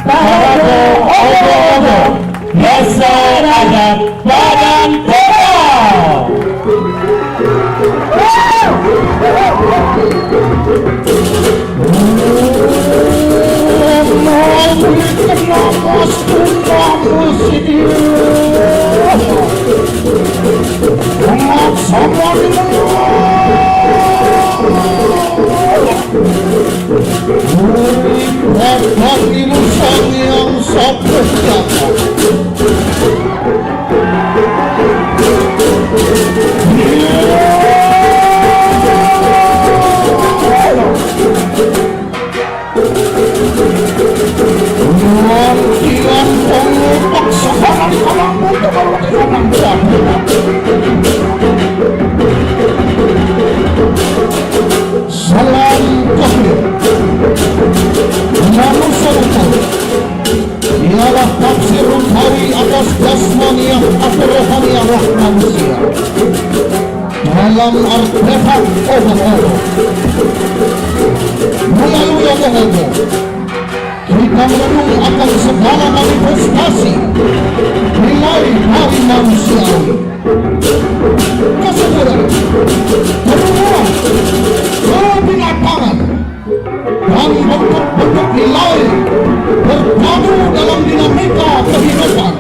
Parade ogoh-ogoh, dasar adat Padang Toba. Kenapa sih dia? Umat sama di menua. Berikan insan yang satu jatuh. Latihan pengutak sekarang kamu. Salam takbir. Namun serupa ialah tafsir rupawi atas jasmaniah atau rohaniah manusia. Dalam artefak ogoh-ogoh. Melalui ogoh-ogoh, kita merenung akan segala manifestasi nilai dari manusiawi. Kesuburan, kerubuhan, kebinatangan, dan bentuk-bentuk nilai berpadu dalam dinamika kehidupan.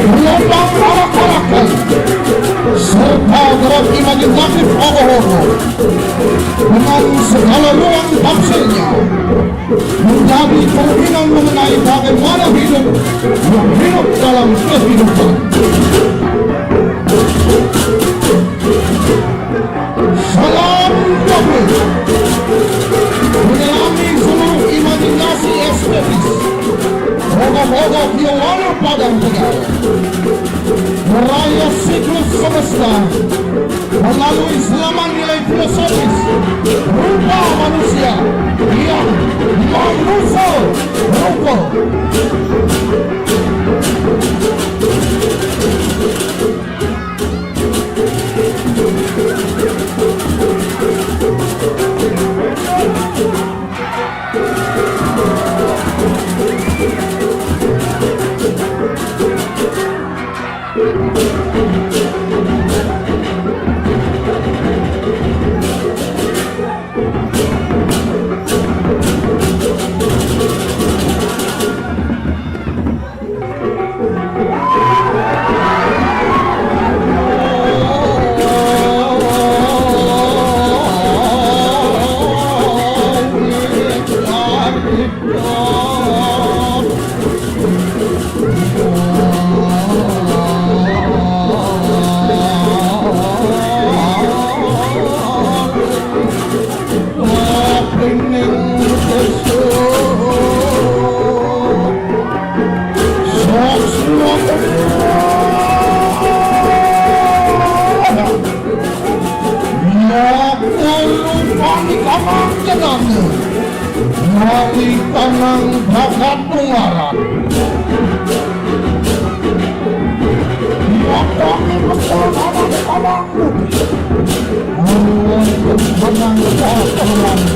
Gelombang arak-arakan serta gerak imajinatif ogoh-ogoh dengan segala ruang tafsirnya menjadi cerminan mengenai bagaimana hidup yang hidup dalam kehidupan. Salam takbir. Menyelami seluruh imajinasi estetis, ogoh-ogoh Kiowalu Padang Tegal merayat siklus semesta melalui selaman nilai filosofis rupa manusia yang manusia rupa. Mari tanang bakat ungaran. Mari tanang bakat ungaran.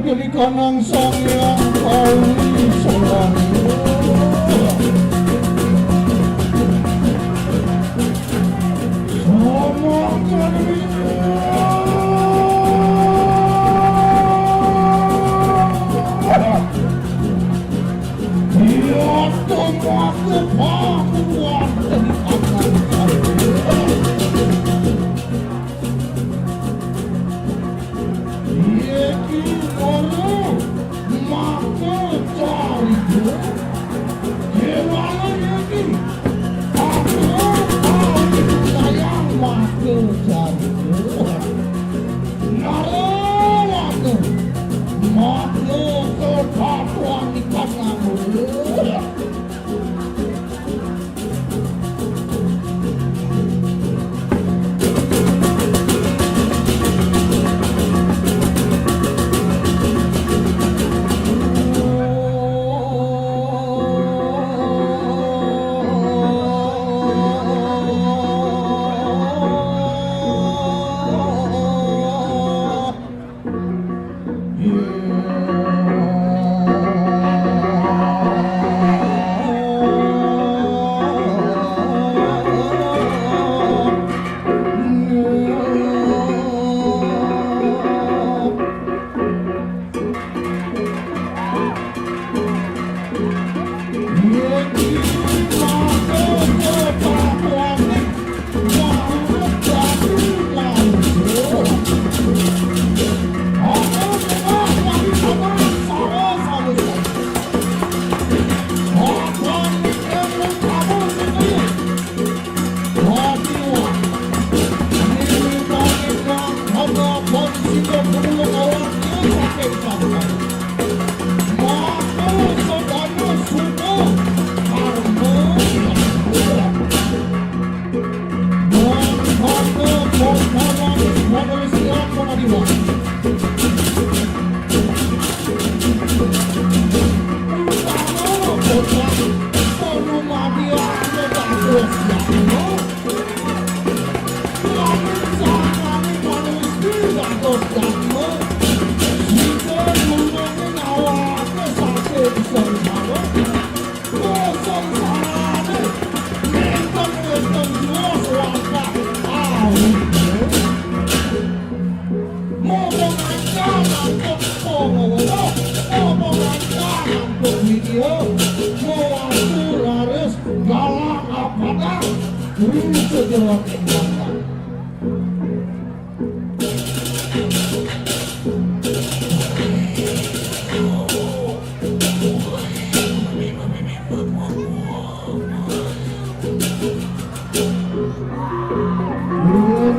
Jadi kanang Sang Hyang Kawi Sowan. Sama kali. Iya, tembak ke pakuan. Iki ora maka carita. Déwana iki. Aku tau sayang maka carita. Narawana maka kepatuhan ikan nganggur.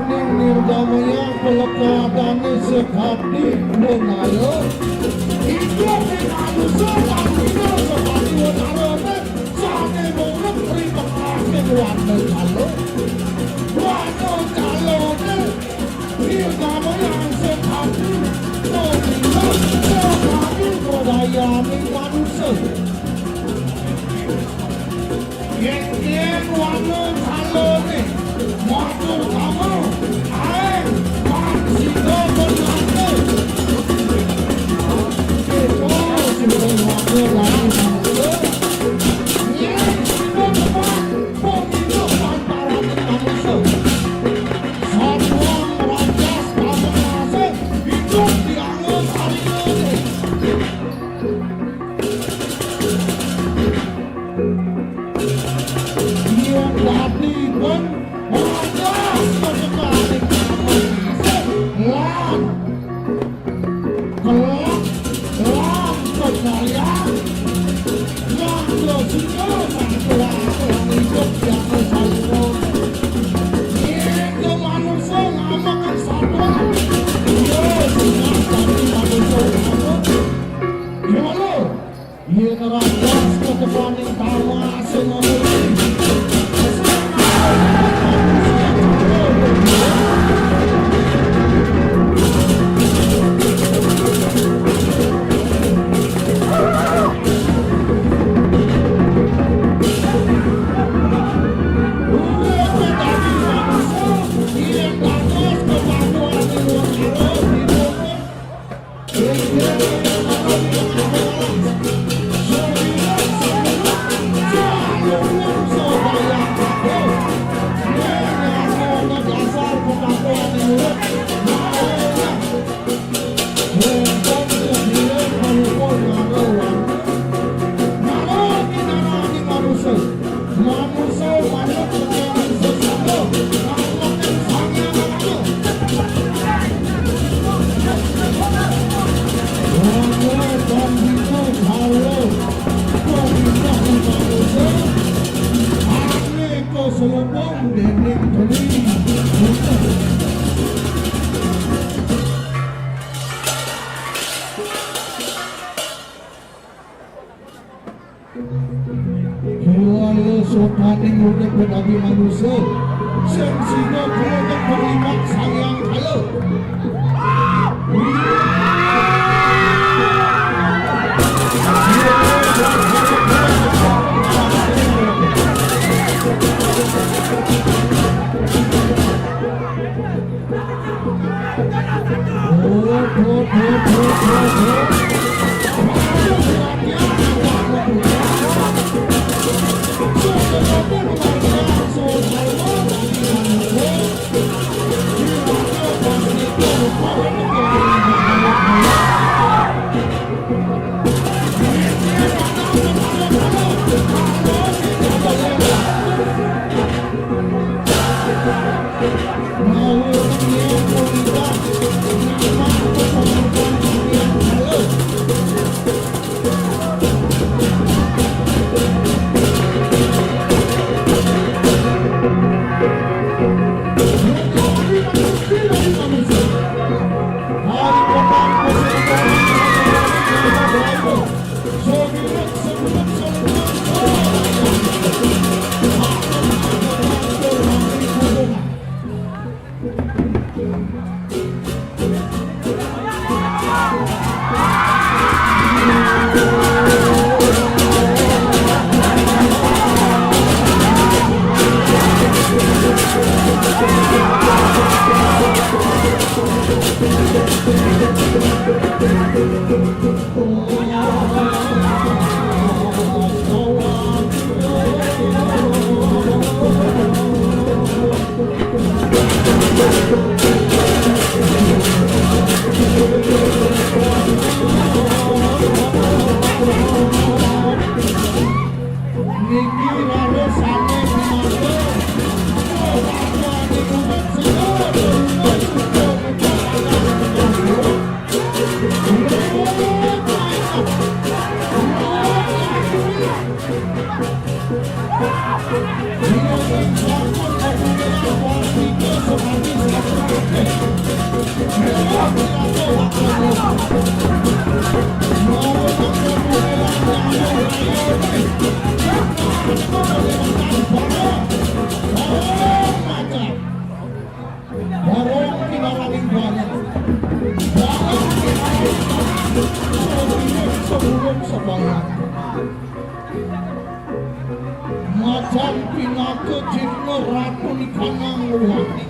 Ning nirgamaya pelekadane sekadi wenara. Iku sing manusa kang iku sekadi wenarane. Sane murip ri tengahing wana kala. Wana kalane nirgamaya sekadi wenara. Sekadi wedayaning manusa. Yen-yen wana kalane matur kamu, ae, pang sida penate. Kita sing wana lagi manusa. Yen sida tepat, pemilu pantarane manusa. Satuan rajas kamu nasib, hidup diangun hari-hari. Yen dadi kon, ora sesekali kamu isih lan kelak lan percaya. Lan yo sing satu aku yang ikut di atas salur. Yen ke manusia ngamakan satu. Yo, sing dadi manusia kamu. Gimana? Yen ora pas ketepaning tawa sing ngomong. Wekaning urip dadi manusa sing sida kaya kerimak Sang Hyang Kala. Macan pinaka jigna ratu nikanang wani.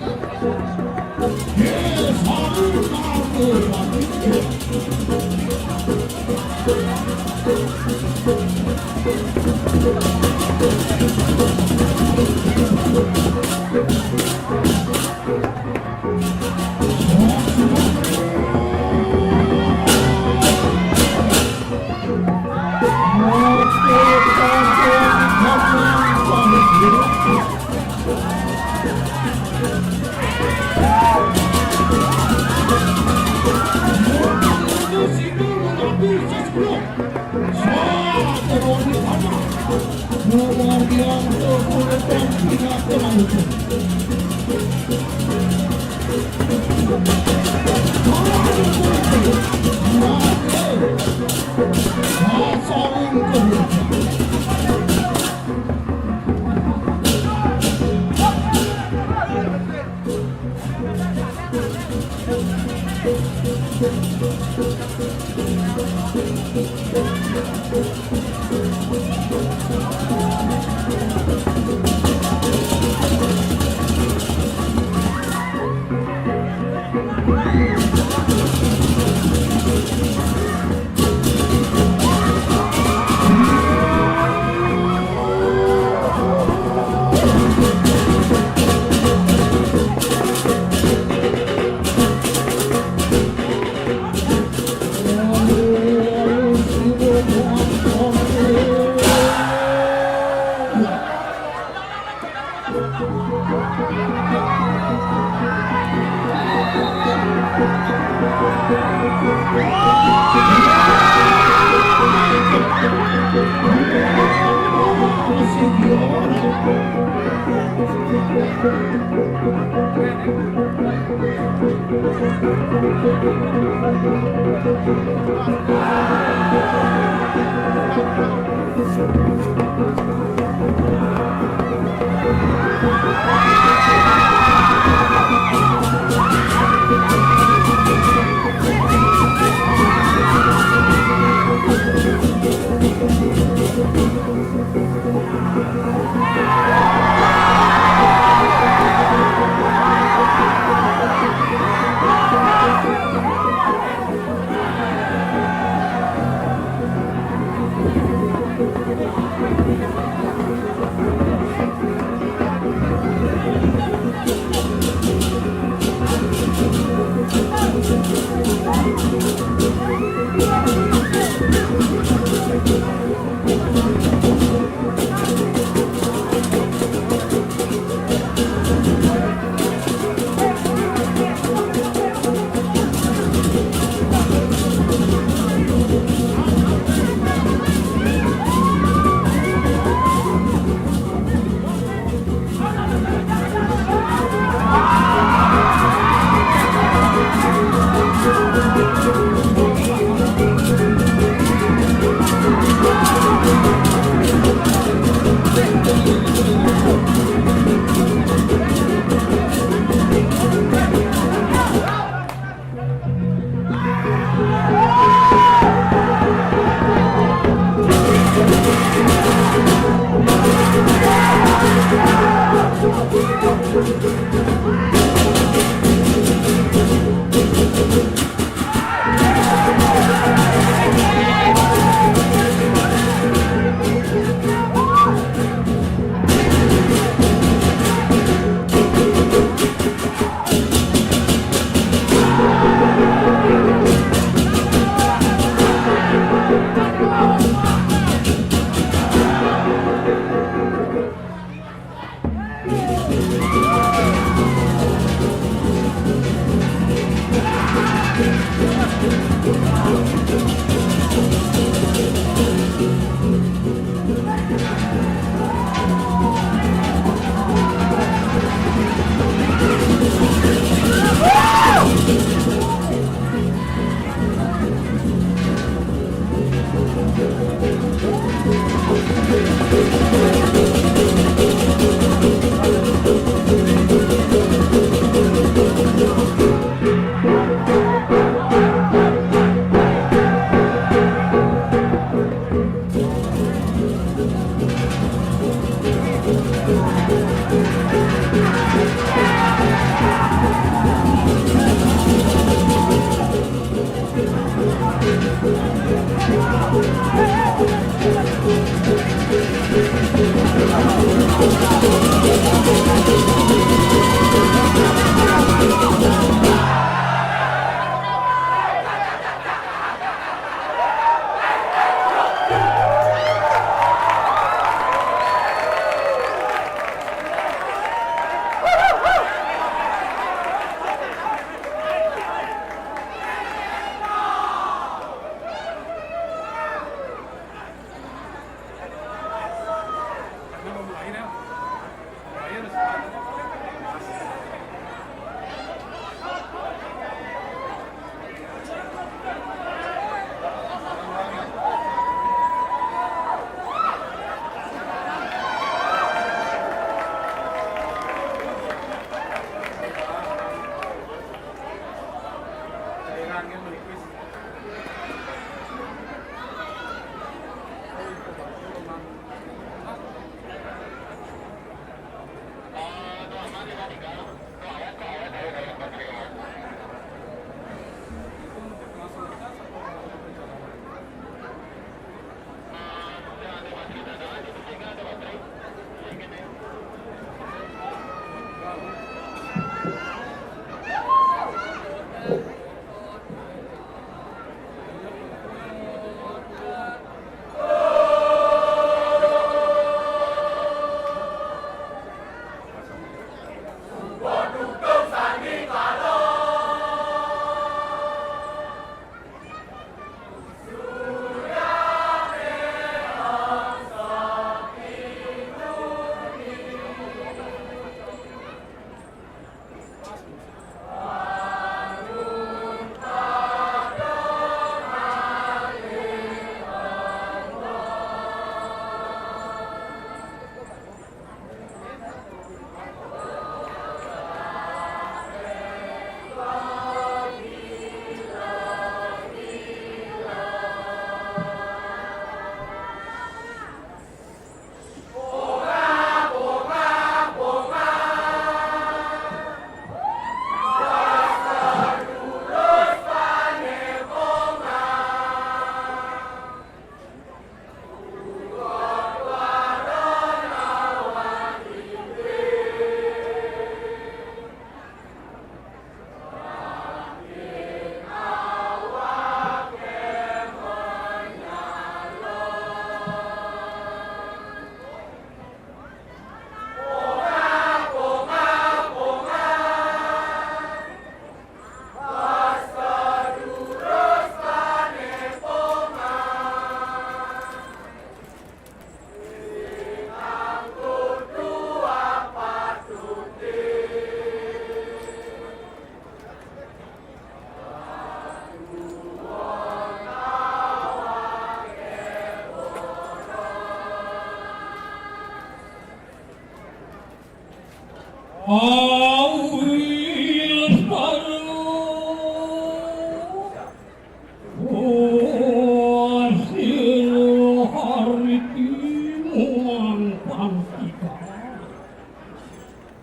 Ye saru naga wani.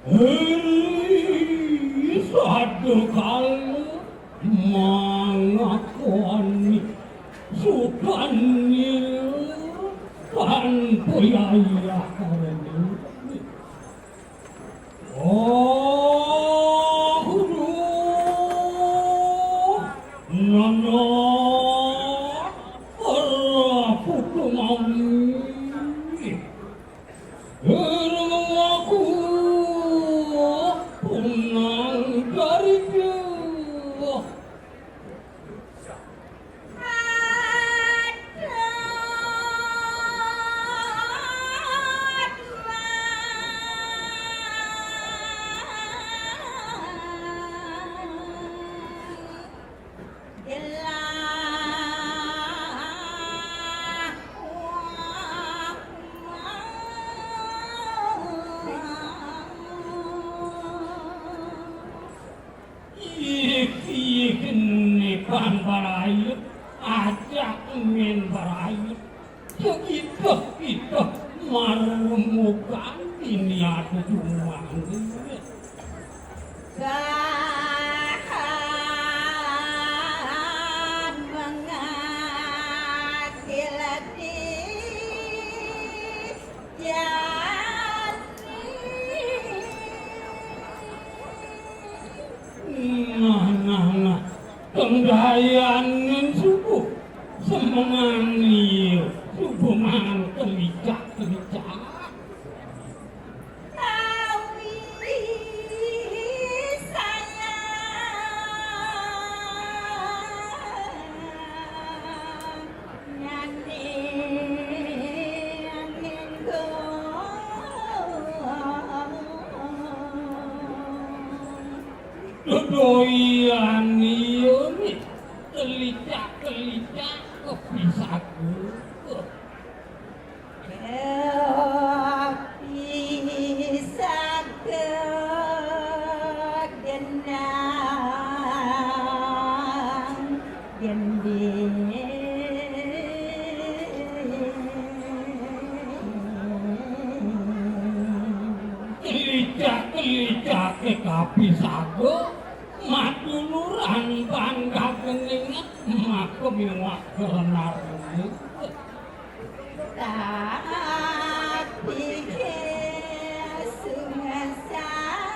Ri sadekala mangakoni sukanil tanpa yayah kareni. Oh, duh, nana, ora putu mami. Aku punang dari dia. barayut, ajak min barayut. Sakita-kita marumukan ini aku cuma. Bahan mengakil di jati. Nah, nah, nah. Kenggayanin subuh. Semengani subuh mangan kelicak-kelicak. Tawi sayang. Dodoyan iya mi kelicak-kelicak kepisaku. Kepisaku denang. Gending. Kelicak-kelicake kapisaga, maduluran bangga kening, maka miwak kelenarne. Tapi sungasang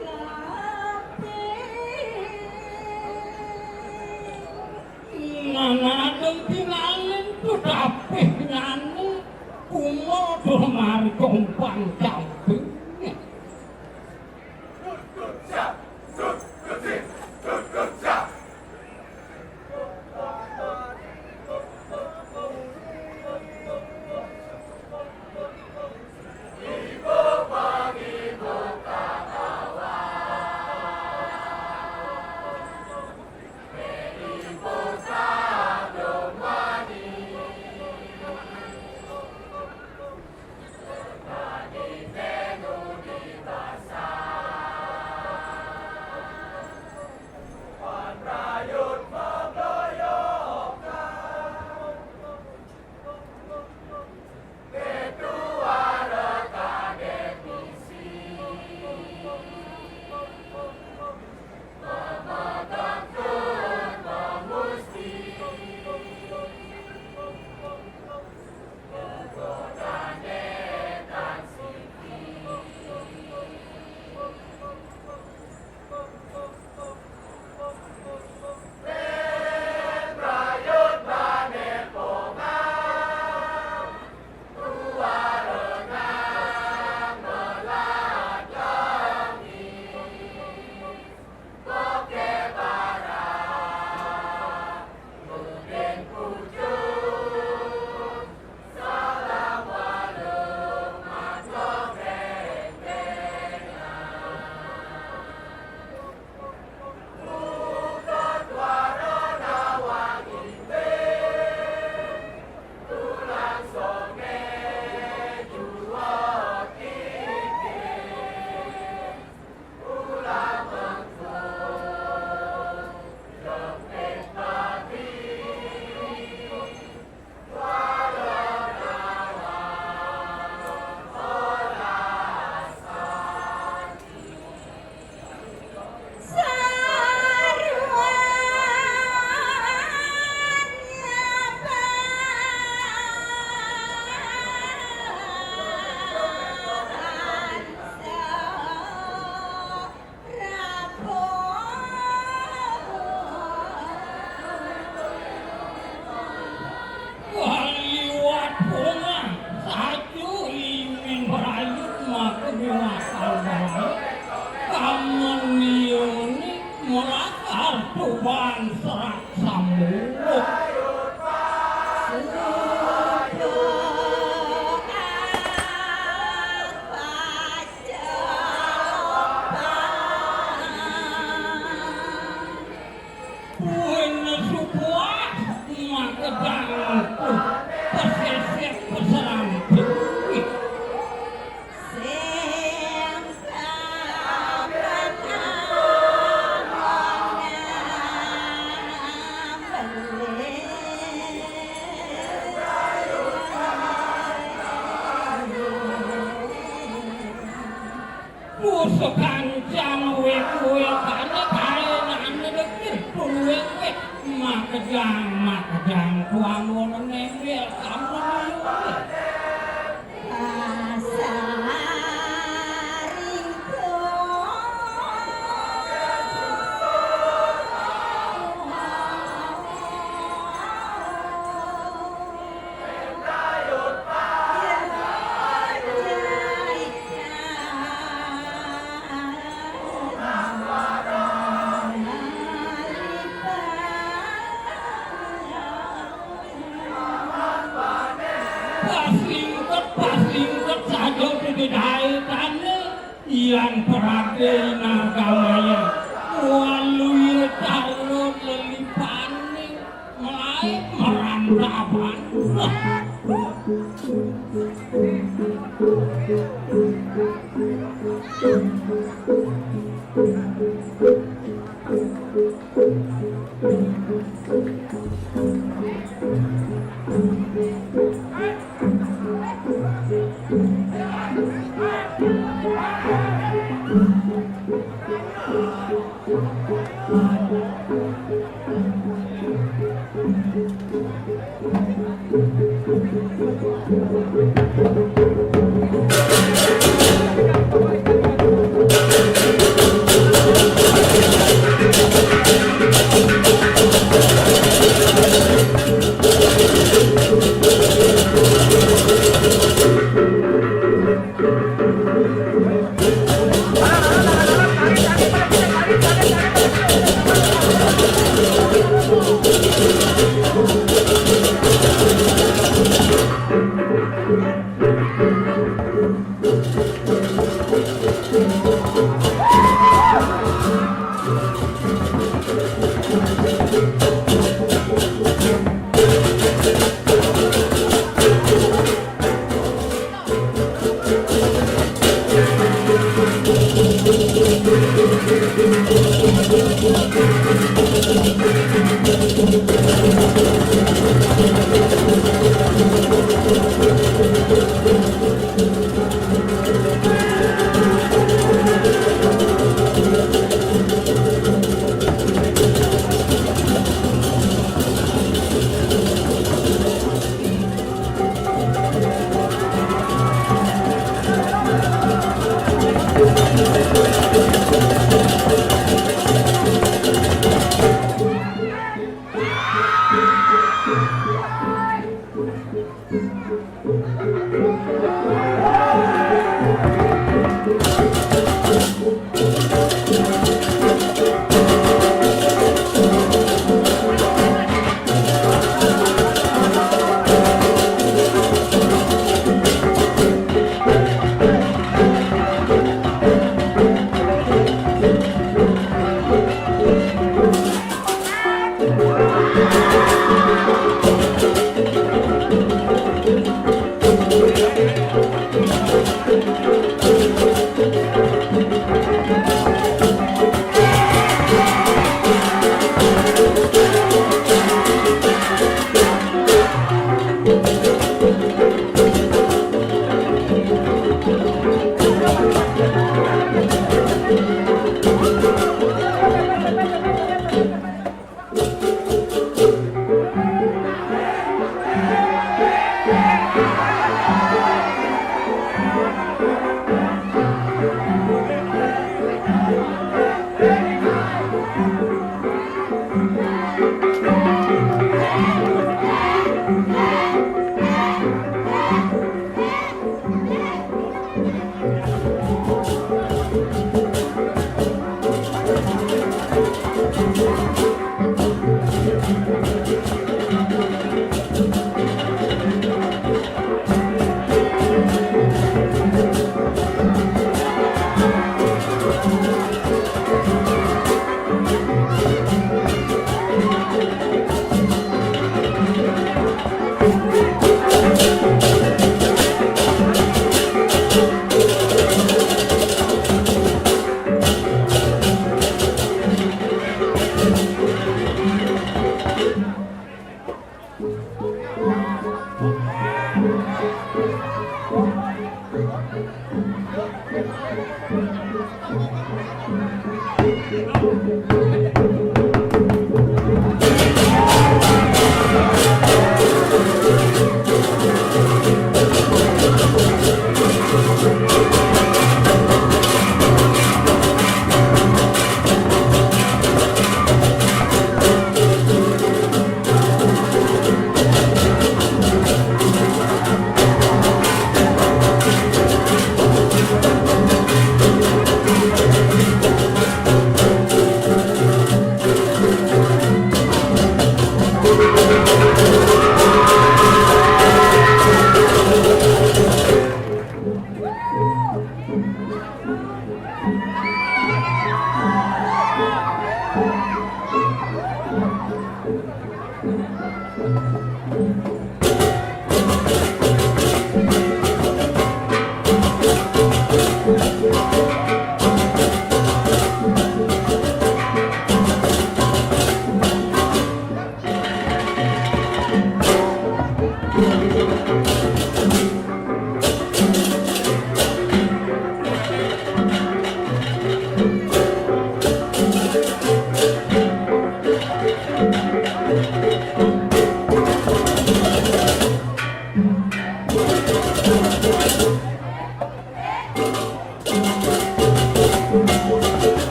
kopi. Nang adem tinalin pedapih nyane, kumo doh mari kompang camping. Pusekan jang wék-wékane kaenane lekir pun wék-wék. Makejang, makejang tuan wonten nembel sampun. Pas lingket, pas lingket saja digedahe tane. Yang perhati nagamaya. Waluya calon lelipane. Melae merantapan.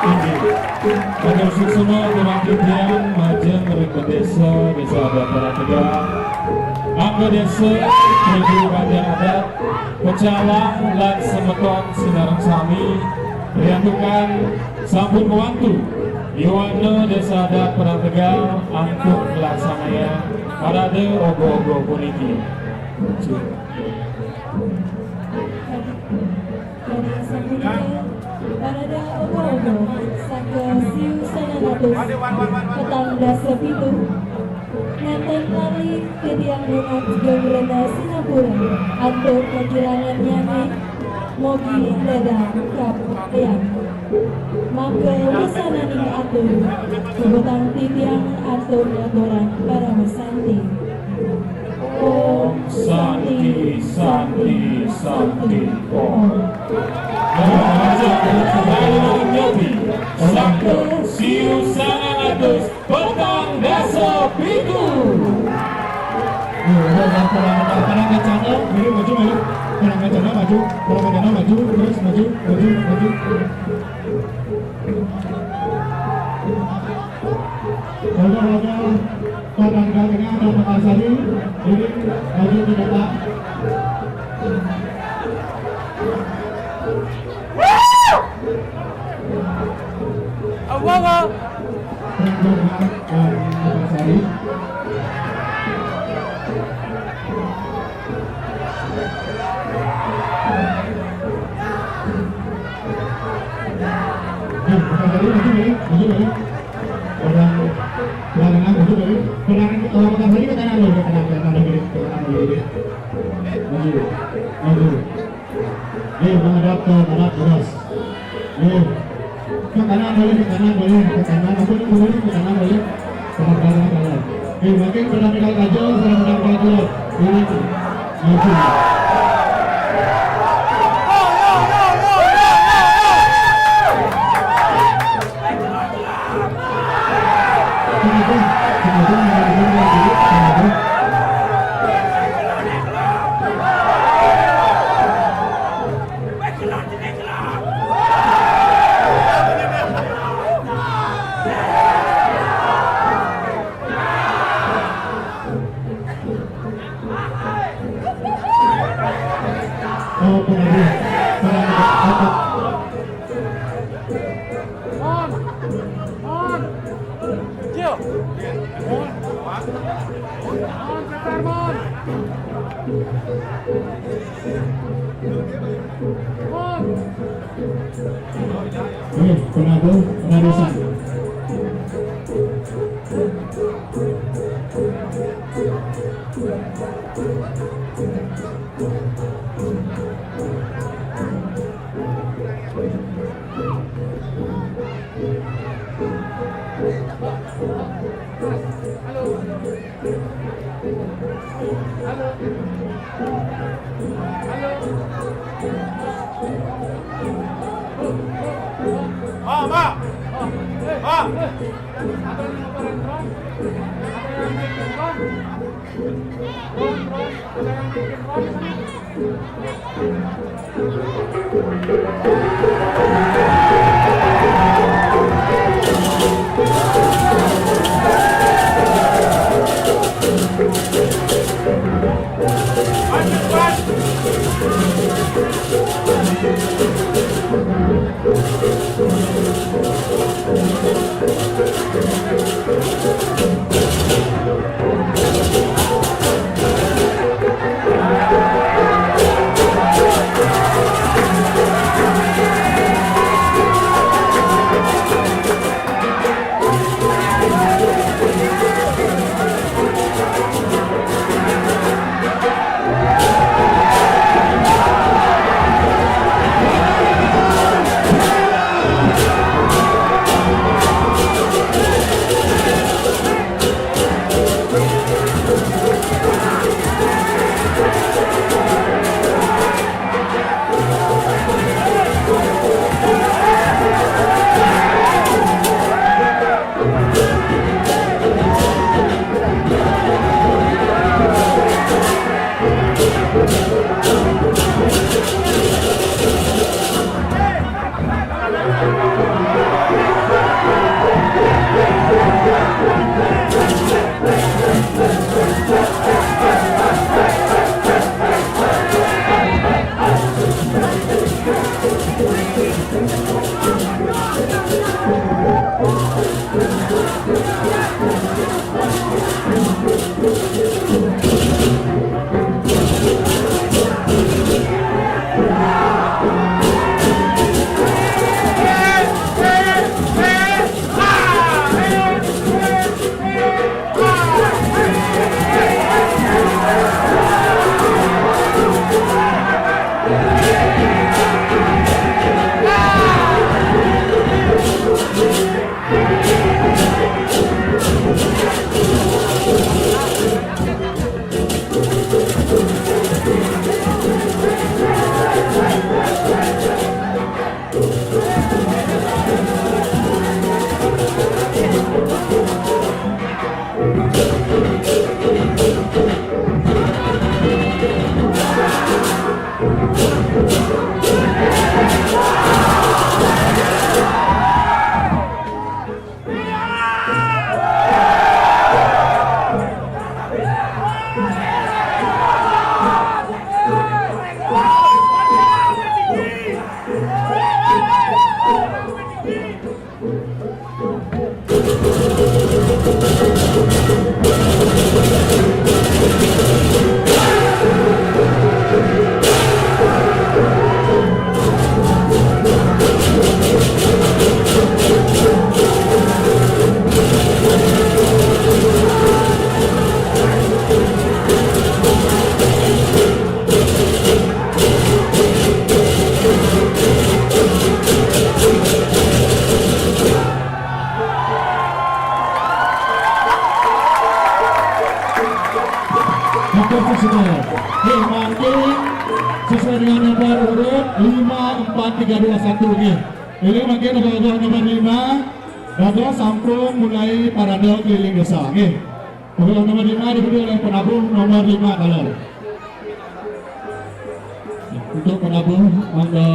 Inggih. Kagem suksma tumangkitian majeng ring Désa, Désa Adat Padang Tegal. Angga Désa, Ibu Banjar Adat, pecalang lan semeton sinareng sami, riantukan sampun ngwantu Yowana Désa Adat Padang Tegal antuk nglaksanayang parade ogoh-ogoh puniki. Parade ogoh-ogoh saka siu sangang atus petang dasa pitu. Nénten lali titiang nunas geng rena sinampura antuk kakirangannyané, mogi ledang kapayang. Mangda wusananing atur, puputang titiang antuk ngaturang paramasanti. Om Santi, Santi, Santi, Om. Raja Nyobi, saka siu sangang atus petang dasa pitu. Yo, yo, yo, parang, parang kacana, maju, maju, maju. Parang kacana, maju. Parang kacana, maju. Terus, maju, maju, maju. Oke, oke. Tanggal tengah ada Pak Arsari, ini maju ke depan. Tanggal tengah, eh, Pak Arsari. Nah, Pak Arsari, maju, maju, maju, maju. Orang, orang tengah, maju, maju. Orang, orang tengah lagi ke kanan dulu, ke kanan, ke kanan dulu, ke kanan dulu. Maju, maju. Nih, menghadap ke kanan, terus. Nih, ke kanan boleh, ke kanan boleh, ke kanan. Aku nih, ke kanan boleh. Sama-sama, kanan. Nih, makin pada pedal kacau, sama-sama pedal kacau. Ini, maju. Oh, pengaruh. Pengaruh. On! On! Gio! On, prepare, on! On! Ini pengaruh radisan. Pak, Pak. Pak. Oke, mangkin sesuai dengan nomor urut lima empat tiga dua satu, nggih. Ini mangkin ogoh-ogoh nomor lima, dados sampun mulai parade keliling desa, nggih. Ogoh nomor lima diikuti oleh penabuh nomor lima, kalau. Untuk penabuh mangga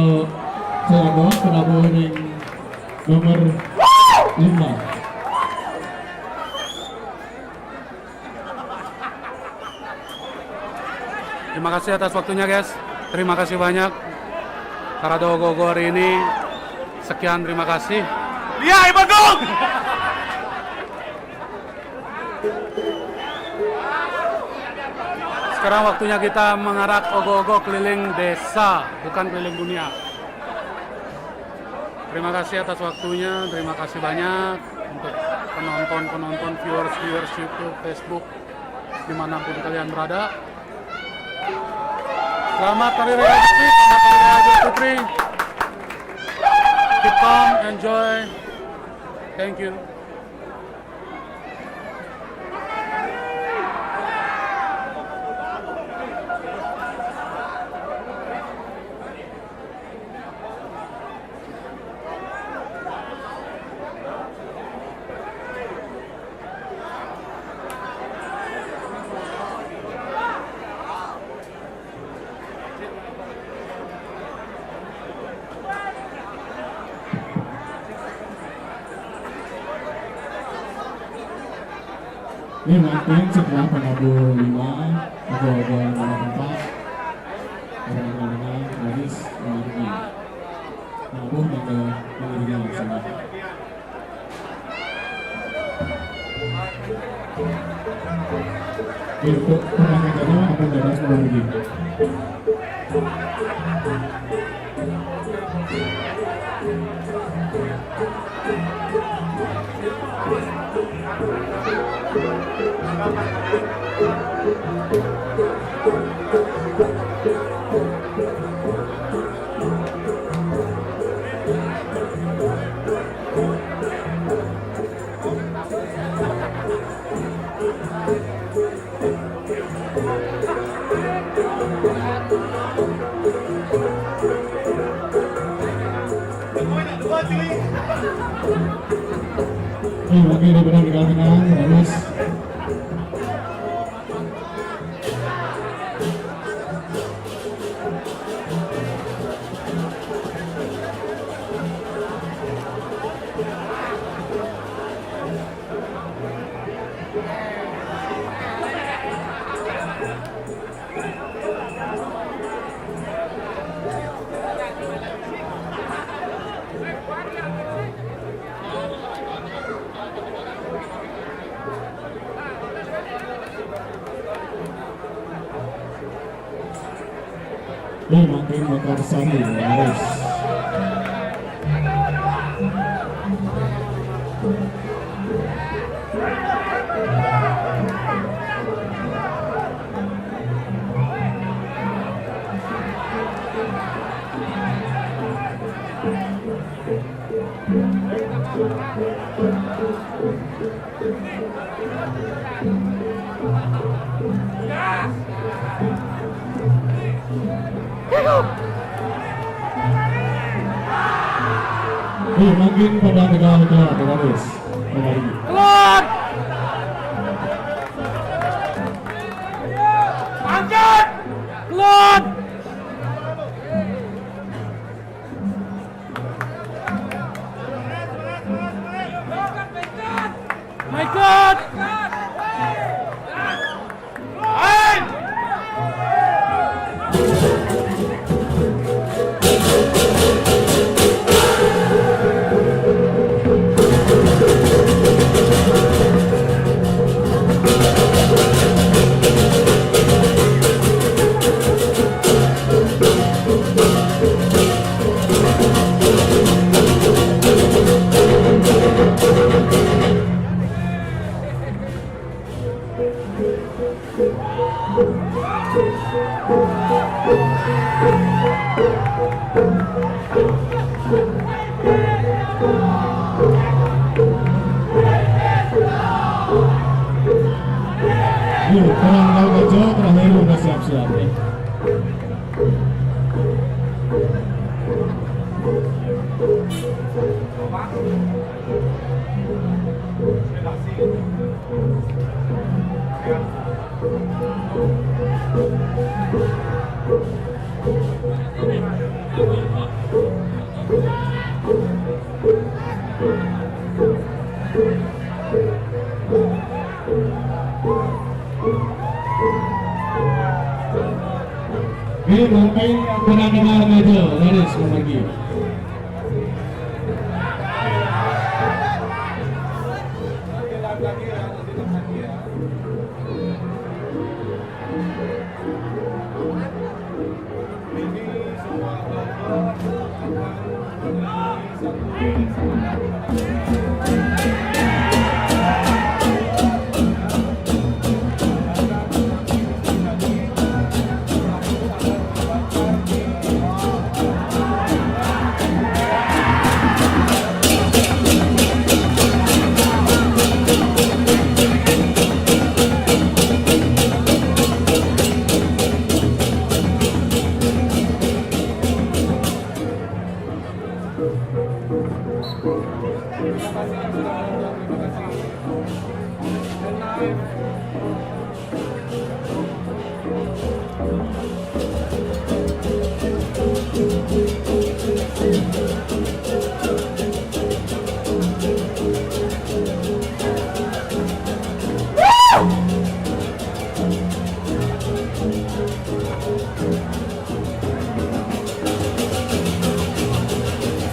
saya bawa penabuh ring nomor lima. Terima kasih atas waktunya, guys. Terima kasih banyak. Parade ogoh-ogoh hari ini. Sekian, terima kasih. Iya, Ibu Agung. Sekarang waktunya kita mengarak ogoh-ogoh keliling desa, bukan keliling dunia. Terima kasih atas waktunya, terima kasih banyak untuk penonton-penonton, viewers-viewers YouTube, Facebook, dimanapun kalian berada. Selamat Hari Raya Nyepi, selamat Hari Raya Idul Fitri. Keep calm, enjoy. Thank you. Ini mangkin setelah penabuh lima, ogoh-ogoh nomor empat, orang-orang manis, orang-orang penabuh mangga mengiringi langsung. Untuk pertanyaan apa dadas mau begini? Oke, oke, udah benar, tinggal tenang, bagus. Ini mangkin Mekarsari, leres. Ini mangkin pada tegal-tegal, tegaris. Kembali. Keluar! Angkat! Keluar! My God! Tenang, Kang Tejo, terakhir udah siap-siap ya. Ini mungkin pernah dengar Tejo, Lenis Memergi.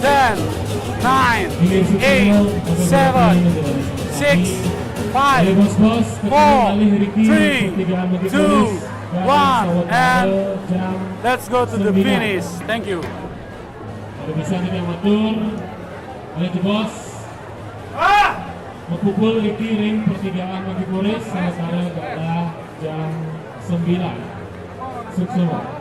Ten, nine, eight, seven, six, five, four, three, two, one, and let's go to the finish. Thank you. Ada bisa kita matur, ayo jebos. Mepupul iki ring pertigaan Magikuris, sementara dadah jam sembilan. Sukses.